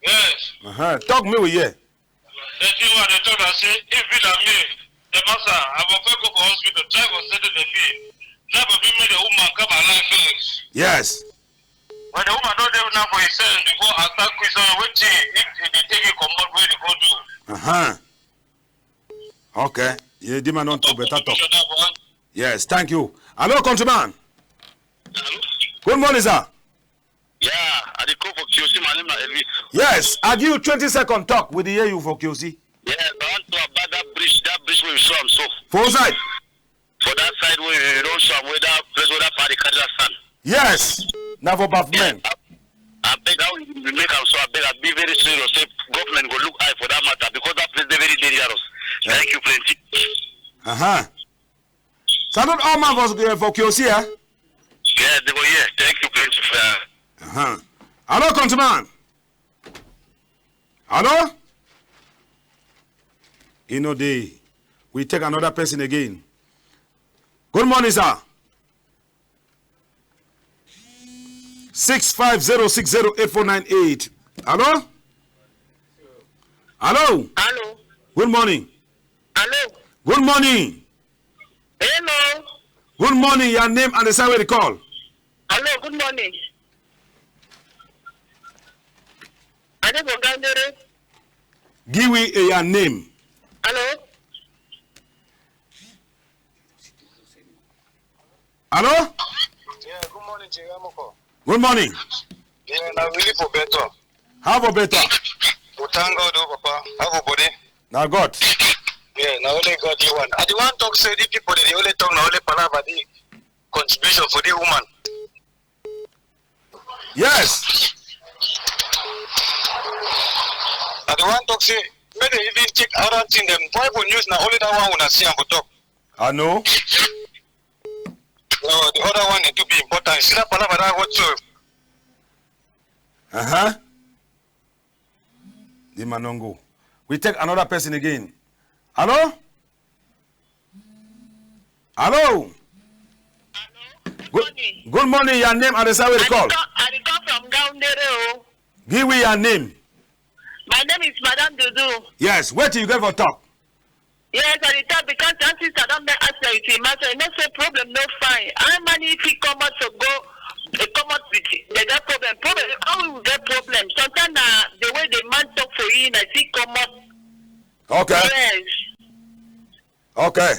Yes. Uh-huh. Talk me we hear. The thing wey I dey talk na say, if be na me, the massa, I go first go for hospital, try for settle the bill. Try for make the woman come alive first. Yes. But the woman don dey now for his sense before I start question wetin if e dey take e comot, wey dey go do. Uh-huh. Okay. Yeah, the man don talk better talk. Yes, thank you. Hello, countryman. Hello? Good morning, sir. Yeah, I dey call for K O C. My name na Elvis. Yes, I give you twenty second talk. We dey hear you for K O C. Yes, I want to about that bridge, that bridge wey you show am so. For which side? For that side wey you don show am, wey that place wey that party carry that sand. Yes, na for Bafmen. I, I beg how you make am so. I beg, I be very serious. Say government go look eye for that matter because that place dey very dangerous. Yeah. Thank you plenty. Uh-huh. Salute all man for, eh, for K O C, eh? Yeah, they go here. Thank you plenty for that. Uh-huh. Hello, countryman. Hello? E no dey. We take another person again. Good morning, sir. Six five zero six zero eight four nine eight. Hello? Hello? Hello. Good morning. Hello. Good morning. Hello. Good morning. Your name and the side wey you dey call. Hello. Good morning. I dey for Ngaoundéré. Give we, eh, your name. Hello. Hello? Yeah, good morning, Chief Amoko. Good morning. Yeah, na Willie for Beto. How for Beto? We thank God, oh, Papa. How for body? Na God. Yeah, na only God you want. I dey wan talk say the people dey only talk na only palava, the contribution for the woman. Yes. I dey wan talk say make dem even check other thing dem. Why for news na only that one una see am for talk? I know. No, the other one need to be important. You see that palava that what so? Uh-huh. The man don go. We take another person again. Hello? Hello? Good morning. Good morning. Your name and the side wey you dey call. I dey call, I dey call from Ngaoundéré o. Give we your name. My name is Madam Dudu. Yes, wetin you get for talk? Yes, I dey talk because that sister don make accident with him master. You know say problem no fine. How many fit come out to go, eh, come out with the that problem? Problem, how we get problem? Sometimes na the way the man talk for you, na fit come out. Okay. Yes. Okay.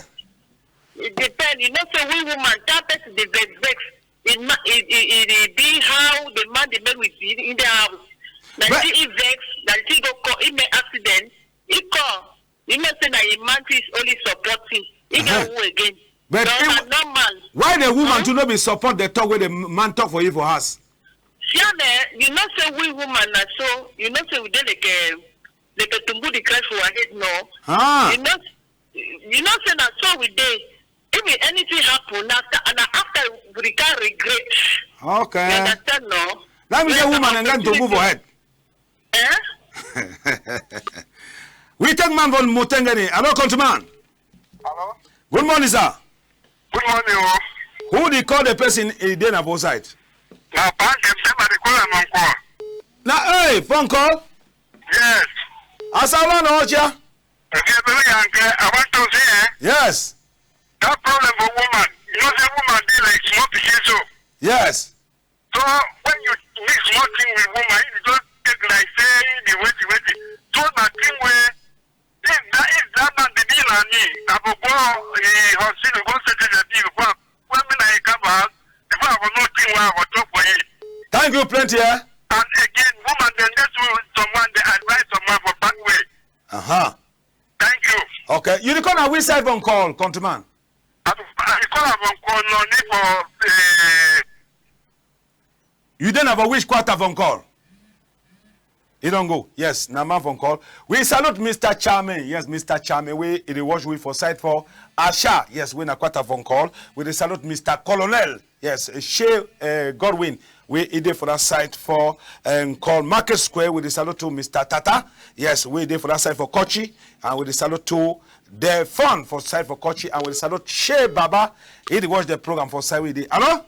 It depend. You know say we woman, that person dey vex, vex. It ma-, it, it, it, it be how the man dey make with in, in the house. Na but see e vex, na see go call, e make accident, e call. You know say na him man too is only supporting. He get who again? But no, it, na normal. Why the woman too no be support the talk wey the man talk for you for house? Siam, eh, you know say we woman na so, you know say we dey like, eh, like a tumbu the crash for our head, no? Ah. You know, you know say na so we dey. If anything happen, after, and after we can regret. Okay. You understand, no? That means a woman and then to move ahead. Eh? We take man from Mutengene. Hello, countryman. Hello? Good morning, sir. Good morning, oh. Who dey call the person e dey na both side? Na Bank September dey call am on call. Na, hey, phone call? Yes. Asaba na ocha? Okay, baby, I want to say, eh? Yes. That problem for woman, you know say woman dey like small pikin so. Yes. So when you mix small thing with woman, you just take like say the way, the way, the, so na thing wey if that, if that man be me na me, I go go, eh, hospital, go settle the thing before, when me na he come back, before I go know thing wey I go talk for him. Thank you plenty, eh? And again, woman dem dey do someone, dey advise someone for bad way. Uh-huh. Thank you. Okay, you dey call na which side phone call, countryman? I, I dey call am phone call, no need for, eh, You dey na for which quarter phone call? E don go. Yes, na man phone call. We salute Mister Charme. Yes, Mister Charme, wey e dey watch we for side for Asha. Yes, wey na quarter phone call. We dey salute Mister Colonel. Yes, Shey, eh, Godwin, wey e dey for that side for, eh, call Market Square. We dey salute to Mister Tata. Yes, wey e dey for that side for Kochi. And we dey salute to the fun for side for Kochi. And we dey salute Shey Baba. E dey watch the program for side wey e dey. Hello?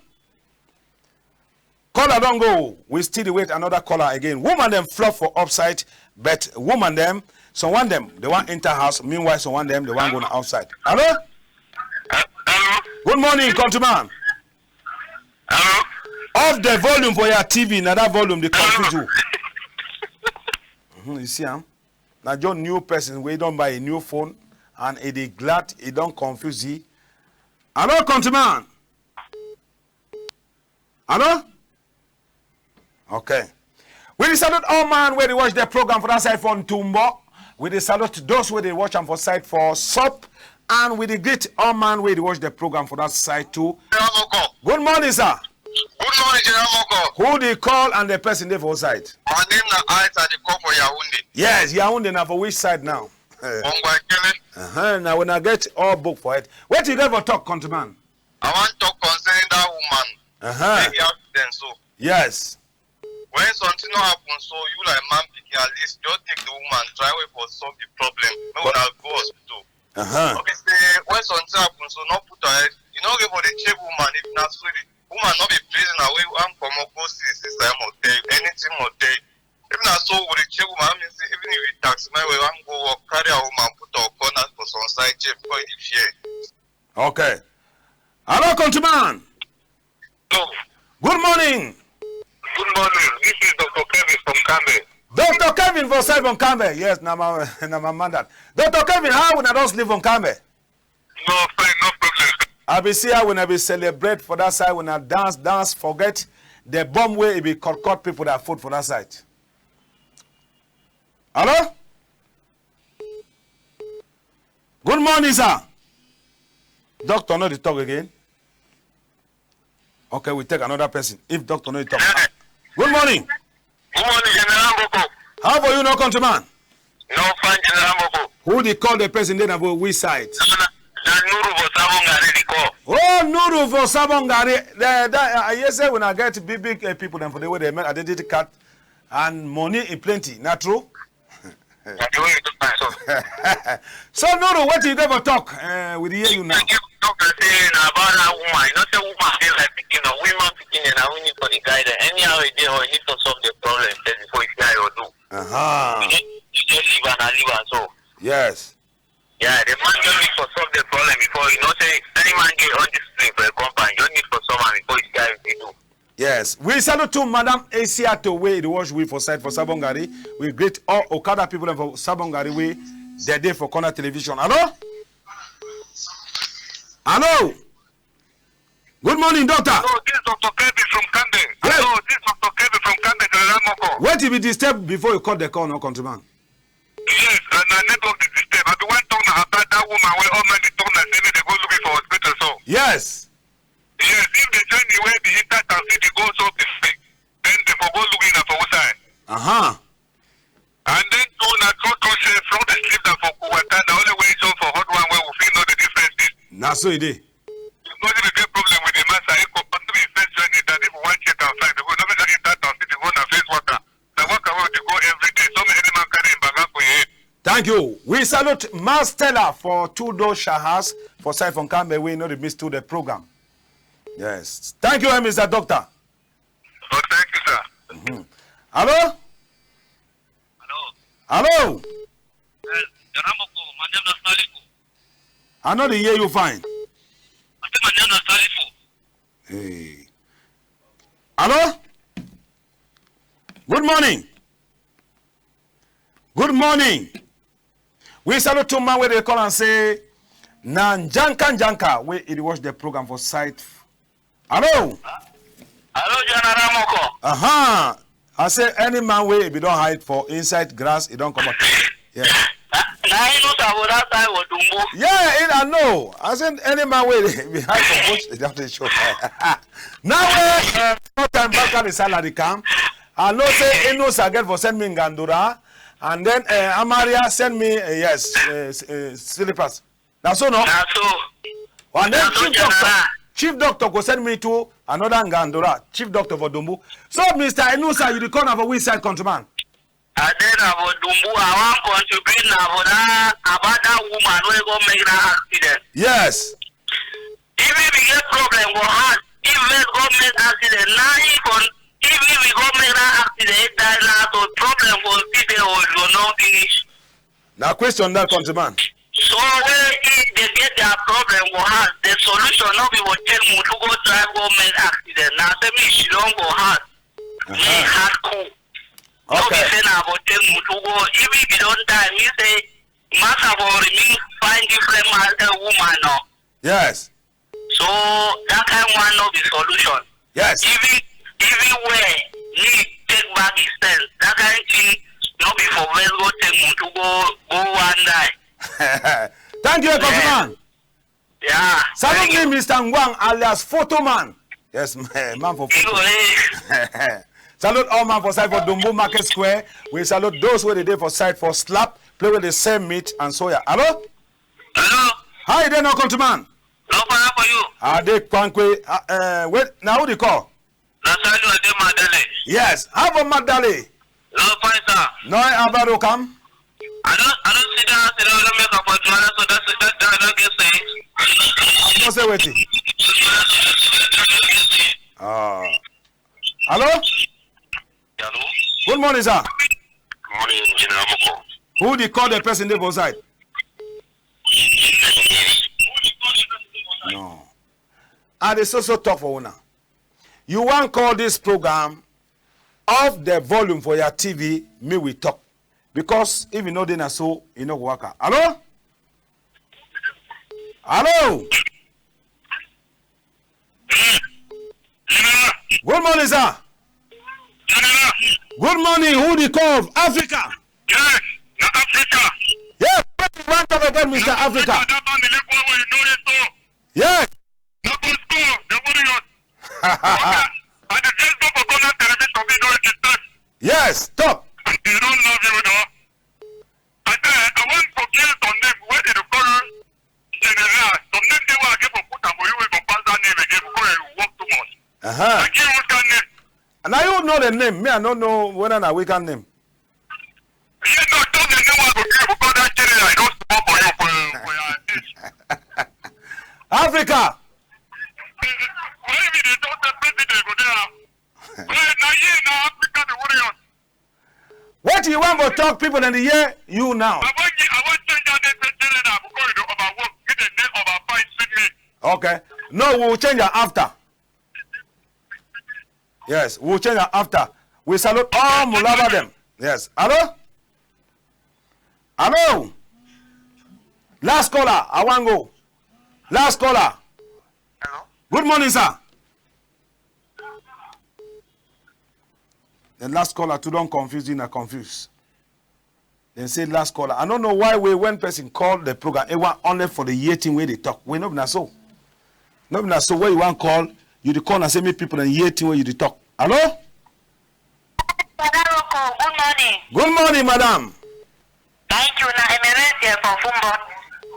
Caller don go. We still dey wait another caller again. Woman dem flop for upside, but woman dem, some one dem, dey wan enter house. Meanwhile, some one dem, dey wan go na outside. Hello? Hello? Good morning, countryman. Hello? Off the volume for your T V. Na that volume dey confuse you. Mhm, you see am? Na just new person wey don buy a new phone and e dey glad, e don confuse you. Hello, countryman. Hello? Okay. We dey salute all man wey dey watch the program for that side for Ntumbo. We dey salute those wey dey watch am for side for Sop. And we dey greet all man wey dey watch the program for that side too. General Moko. Good morning, sir. Good morning, General Moko. Who dey call and the person dey for which side? My name na Alex, I dey call for Yaoundé. Yes, Yaoundé na for which side now? Bongwa Kele. Uh-huh. Now when I get all book for it. Wetin you get for talk, countryman? I wan talk concerning that woman. Uh-huh. Wey get accident so. Yes. When something no happen so, you like man pikin, at least just take the woman, try way for solve the problem. Make una go hospital. Uh-huh. No be say when something happen so, no put her head. You no get for dey check woman if na so the woman no be prisoner wey wan comot go see inside motel, anything motel. If na so we dey check woman, I mean say even if we taxi man wey wan go work, carry her woman put her corner for some side chair because e dey fear. Okay. Hello, countryman. Hello. Good morning. Good morning. This is Doctor Kevin from Kambe. Doctor Kevin for side from Kambe. Yes, na my, na my man that. Doctor Kevin, how una don sleep from Kambe? No, fine, no problem. I be see how una be celebrate for that side, una dance, dance, forget the bomb wey e be cut, cut people that foot for that side. Hello? Good morning, sir. Doctor no dey talk again. Okay, we take another person. If doctor no dey talk. Good morning. Good morning, General Moko. How for you, no countryman? No fine, General Moko. Who dey call the person dey na for which side? Na, na, na Nuru for Sabongari dey call. Oh, Nuru for Sabongari. The, that, I hear say una get big, big, eh, people dem for the way they make identity card and money e plenty. Na true? Na the way you talk am so. So, Nuru, wetin you get for talk? Eh, we dey hear you now. I get talk am say na about that woman. You know say woman dey like pikin, no? Woman pikin dem, na we need for the guide dem. Anyhow e dey, or you need to solve the problem first before you see how you do. Uh-huh. You just, you just leave am, na leave am so. Yes. Yeah, the man just need for solve the problem before, you know say any man get all this thing for a compound, just need for solve am before you see how you do. Yes, we salute to Madam Asiato wey dey watch we for side for Sabongari. We greet all Okada people dem for Sabongari wey dey dey for corner television. Hello? Hello? Good morning, doctor. Hello, this is Doctor Kevin from Kambe. Yes. Hello, this is Doctor Kevin from Kambe, General Moko. Wetin be disturb before you cut the call, no countryman? Yes, and na network dey disturb. I be wan woman wey all man dey talk na say make dem go look me for hospital so. Yes. Yes, if the journey wey be enter town city go so big, then dem for go look me na for which side? Uh-huh. And then too, na true true say from the sleep na for cool water, na only wey e show for hot one wey we fit know the difference is. Na so e dey. Because if you get problem with the master, e go possible first journey that if we wan check am fine, because no be just enter town city go na face waka. Na waka wey we dey go every day. So many man carry him bag for him head. Thank you. We salute Mass Stella for Tudo Shahas for side for Nkambe. We no dey miss to the program. Yes. Thank you, eh, Mister Doctor. Oh, thank you, sir. Mm-hmm. Hello? Hello? Hello? Yes, Garamoko, my name na Salifu. I no dey hear you fine. I say my name na Salifu. Hey. Hello? Good morning. Good morning. We salute two man wey dey call and say, na Njanka Njanka wey e dey watch the program for site. Hello? Hello, General Moko. Uh-huh. I say any man wey e be don hide for inside grass, e don come out. Yeah. Na, na Inus for that side for Dumbu. Yeah, I know. I say any man wey e be hide for bush, e don dey show. Now, eh, no time back and the salary come. I know say Inus I get for send me ngandura, and then, eh, Amaria send me, eh, yes, eh, s-, eh, slippers. Na so, no? Na so. And then na so, chief doctor, General. Chief doctor go send me to another ngandura, chief doctor for Dumbu. So, Mister Inusa, you dey call na for which side, countryman? I dey na for Dumbu. I wan contribute na for that, about that woman wey go make that accident. Yes. If we be get problem for house, if we go make accident, na if on, if we go make that accident, e die na so problem go still dey or e go no finish. Na question that, countryman. So when if dem get their problem for house, the solution no be for take motor go drive go make accident. Na say make she don go house. Uh-huh. Make heart cool. No be, okay, say na for take motor go. If e be don die, me say master for remain find different man, eh, woman, no. Yes. So that kind one no be solution. Yes. Even, even where need take back his sense, that kind thing no be for first go take motor go, go one die. Thank you, eh, countryman. Yeah. Salute me, Mister Ngwang alias Photo Man. Yes, man, man for photo. Salute all man for side for Dumbu Market Square. We salute those wey dey dey for side for slap, play with the same meat and soya. Hello? Hello? How you dey now, countryman? No fire for you. I dey Kwankwe. Uh, uh, wait, now who dey call? Na Salu, I dey Madale. Yes, how for Madale? No fine, sir. No, Abaro come. I don't, I don't see that accident. I don't make up for Juana, so that's it. That, that, that gets things. No say wetin. Uh, hello? Hello? Good morning, sir. Morning, General Moko. Who dey call the person dey for side? No. I dey so so talk for una. You wan call this program, off the volume for your T V, me we talk. Because if you no dey na so, e no go waka. Hello? Hello? Good morning, sir. Good morning. Who dey call? Africa. Yes, na Africa. Yes, wetin you wan talk again, Mister Africa? Africa, that man dey live well, well, you know it, so. Yes. No go score, the Warriors. Okay. And the just go for corner television, we know it is time. Yes, talk. And they don't love you, though. I say, I want to kill some name wey dey call General. Some name dey wey I get for put am for you, wey go pass that name again, because you work too much. Uh-huh. I give you that name. And now you know the name. Me, I no know whether na weekend name. Yeah, no, talk the name wey go give you, because that General, I don small for you for, for your age. Africa. Why we dey talk say president go there? Well, na here na Africa the Warriors. Wetin you wan go talk, people dem dey hear you now? I wan gi-, I wan change that name say General because you dey overwork. Make the name over fine suit me. Okay. No, we will change am after. Yes, we will change am after. We salute all Mulaba dem. Yes. Hello? Hello? Last caller, I wan go. Last caller. Hello? Good morning, sir. The last caller too don confuse, you na confuse. Dem say last caller. I no know why wey when person call the program, e wan only for the hear thing wey dey talk. Wey no be na so. No be na so. Wey you wan call, you dey call na say make people dem hear thing wey you dey talk. Hello? Father Rocco, good morning. Good morning, madam. Thank you. Na Emerencia for Foumbot.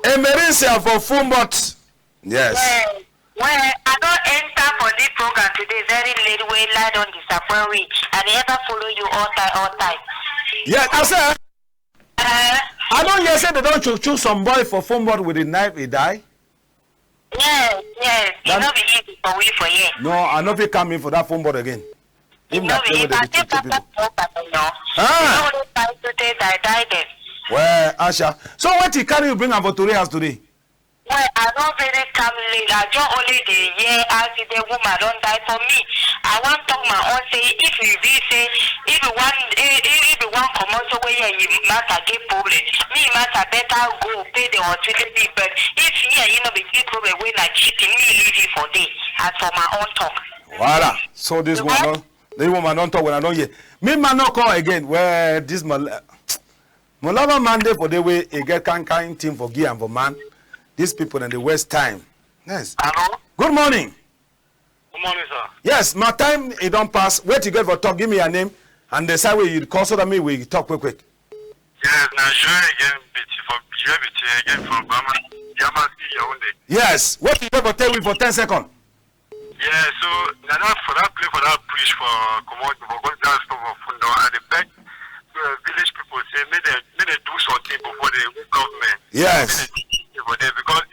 Emerencia for Foumbot. Yes. Well, well, I don enter for this program today very late wey light don disappoint we. I dey ever follow you all time, all time. Yes, I say, Uh, I don hear say dem don chook chook some boy for Foumbot with the knife, e die. Yes, yes. E no be easy for we for here. No, I no fit come in for that Foumbot again. E no be easy. I dey chook chook people. Ah. You no dey try to take die, die dem. Well, Asha. So wetin carry you bring am for Tori house today? Well, I don very come late. I just only dey hear as the woman don die for me. I wan talk my own say if e be say if you wan if, if you wan comot so wey yeah, you matter get problem. Me matter better go pay the hospital bill, but if here you no be get problem wey na cheating, me leave you for there. As for my own talk. Voilà. So this one don, the woman don talk when I don hear. Me man no call again. Well, this man. Mulaba man dey for the way e get kind kind thing for give am for man. These people dem dey waste time. Yes. Hello? Good morning. Good morning, sir. Yes, my time e don pass. Wetin you get for talk? Give me your name and the side wey you call so that me we talk quick quick. Yes, na Joel again, Biti for Joel Biti again from Bama, Yamasi, Yaoundé. Yes, wetin you get for tell we for ten seconds? Yeah, so na that for that place for that bridge for comot for go dance for for Fundong, I dey beg uh, village people say make dem make dem do something before the government. Yes. Make dem do something for there because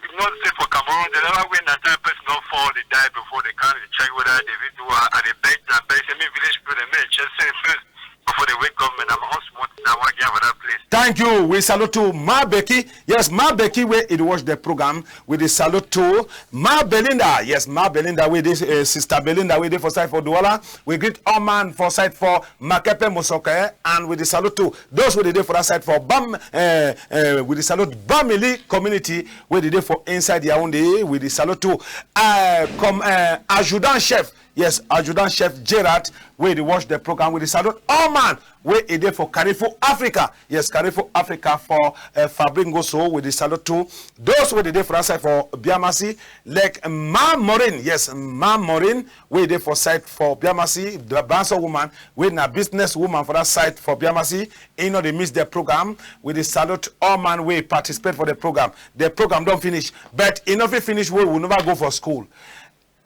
if not say for Cameroon, they never win that time person don fall, they die before they come dey check whether they fit do. I I dey beg, I beg say make village people dem make dem check sense first before they wake government. Na my own small thing I wan give for that place. Thank you. We salute to Ma Becky. Yes, Ma Becky wey e dey watch the program. We dey salute to Ma Belinda. Yes, Ma Belinda wey dey, eh, Sister Belinda wey dey for side for Douala. We greet all man for side for Makepe Mosoke, and we dey salute to those wey dey dey for that side for Bam, eh, eh, we dey salute Bamili community wey dey dey for inside Yaoundé. We dey salute to, eh, com-, eh, adjudant chef. Yes, adjudant chef Gerard, wey dey watch the program, we dey salute all man wey e dey for Carrefour Africa. Yes, Carrefour Africa for, eh, Fabringoso, we dey salute to those wey dey dey for that side for Biamasi, like Ma Maureen. Yes, Ma Maureen, wey dey for side for Biamasi, the Banso woman, wey na business woman for that side for Biamasi. E no dey miss the program. We dey salute all man wey participate for the program. The program don finish, but e no fit finish wey we never go for school.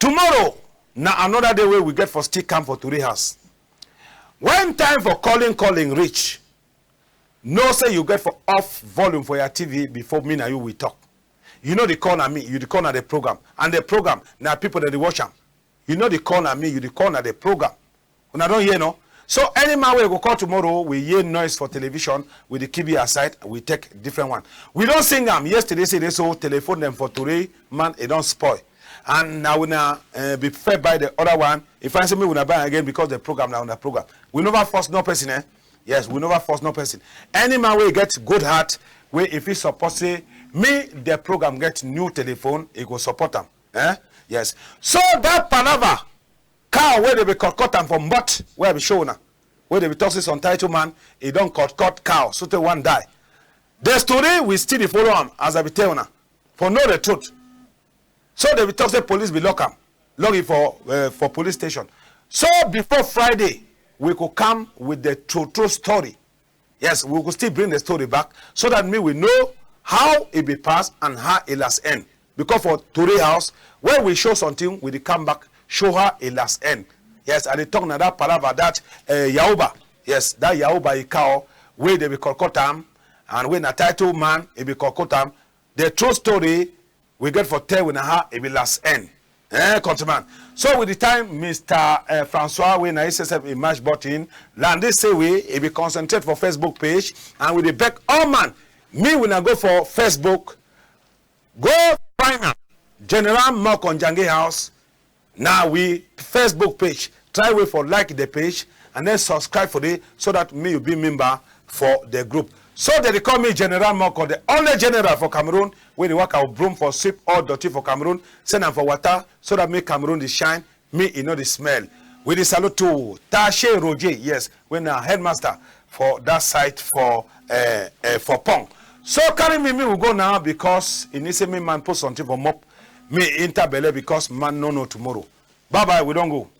Tomorrow na another day wey we get for still come for Tori house. When time for calling calling reach, know say you get for off volume for your T V before me na you we talk. You no dey call na me, you dey call na the program, and the program na people dem dey watch am. You no dey call na me, you dey call na the program. Una don hear, no? So any man wey go call tomorrow, we hear noise for television, we dey keep you aside, we take different one. We don sing am yesterday, say dey so telephone dem for Tori man, e don spoil. And na una, eh, be fair buy the other one. If I say me una buy again because the program na una program. We never force no person, eh? Yes, we never force no person. Any man wey get good heart, wey if he support say me the program get new telephone, e go support am. Eh? Yes. So that palava cow wey dey be cut cut am for Mbot, wey I be show una, wey dey be talk say some title man, e don cut cut cow, so tey one die. The story we still dey follow am as I be tell una for know the truth. So dey be talk say police be lock am, lock yi for, eh, for police station. So before Friday, we go come with the true true story. Yes, we go still bring the story back so that me we know how e be pass and how e last end. Because for Tori house, when we show something, we dey come back show how e last end. Yes, I dey talk na that palava that, eh, Yaoba. Yes, that Yaoba e cow wey dey be cut cut am and wey na title man e be cut cut am. The true story we get for tell una how e be last end. Eh, countryman. So with the time, Mister eh, Francois, wey na S S F e mash button, Landy say we e be concentrate for Facebook page, and we dey beg all man, me we na go for Facebook, go find am, General Moko Njangi House, na we Facebook page. Try wait for like the page and then subscribe for it so that me you be member for the group. So they dey call me General Moko, the only general for Cameroon wey dey waka with broom for sweep all dirty for Cameroon, send am for water so that make Cameroon dey shine, me e no dey smell. We dey salute to Tashe Roger, yes, wey na headmaster for that side for uh, uh, for pong. So carry me, me we go now because e need say me man put something for mop. Me enter belle because man no know tomorrow. Bye bye, we don go.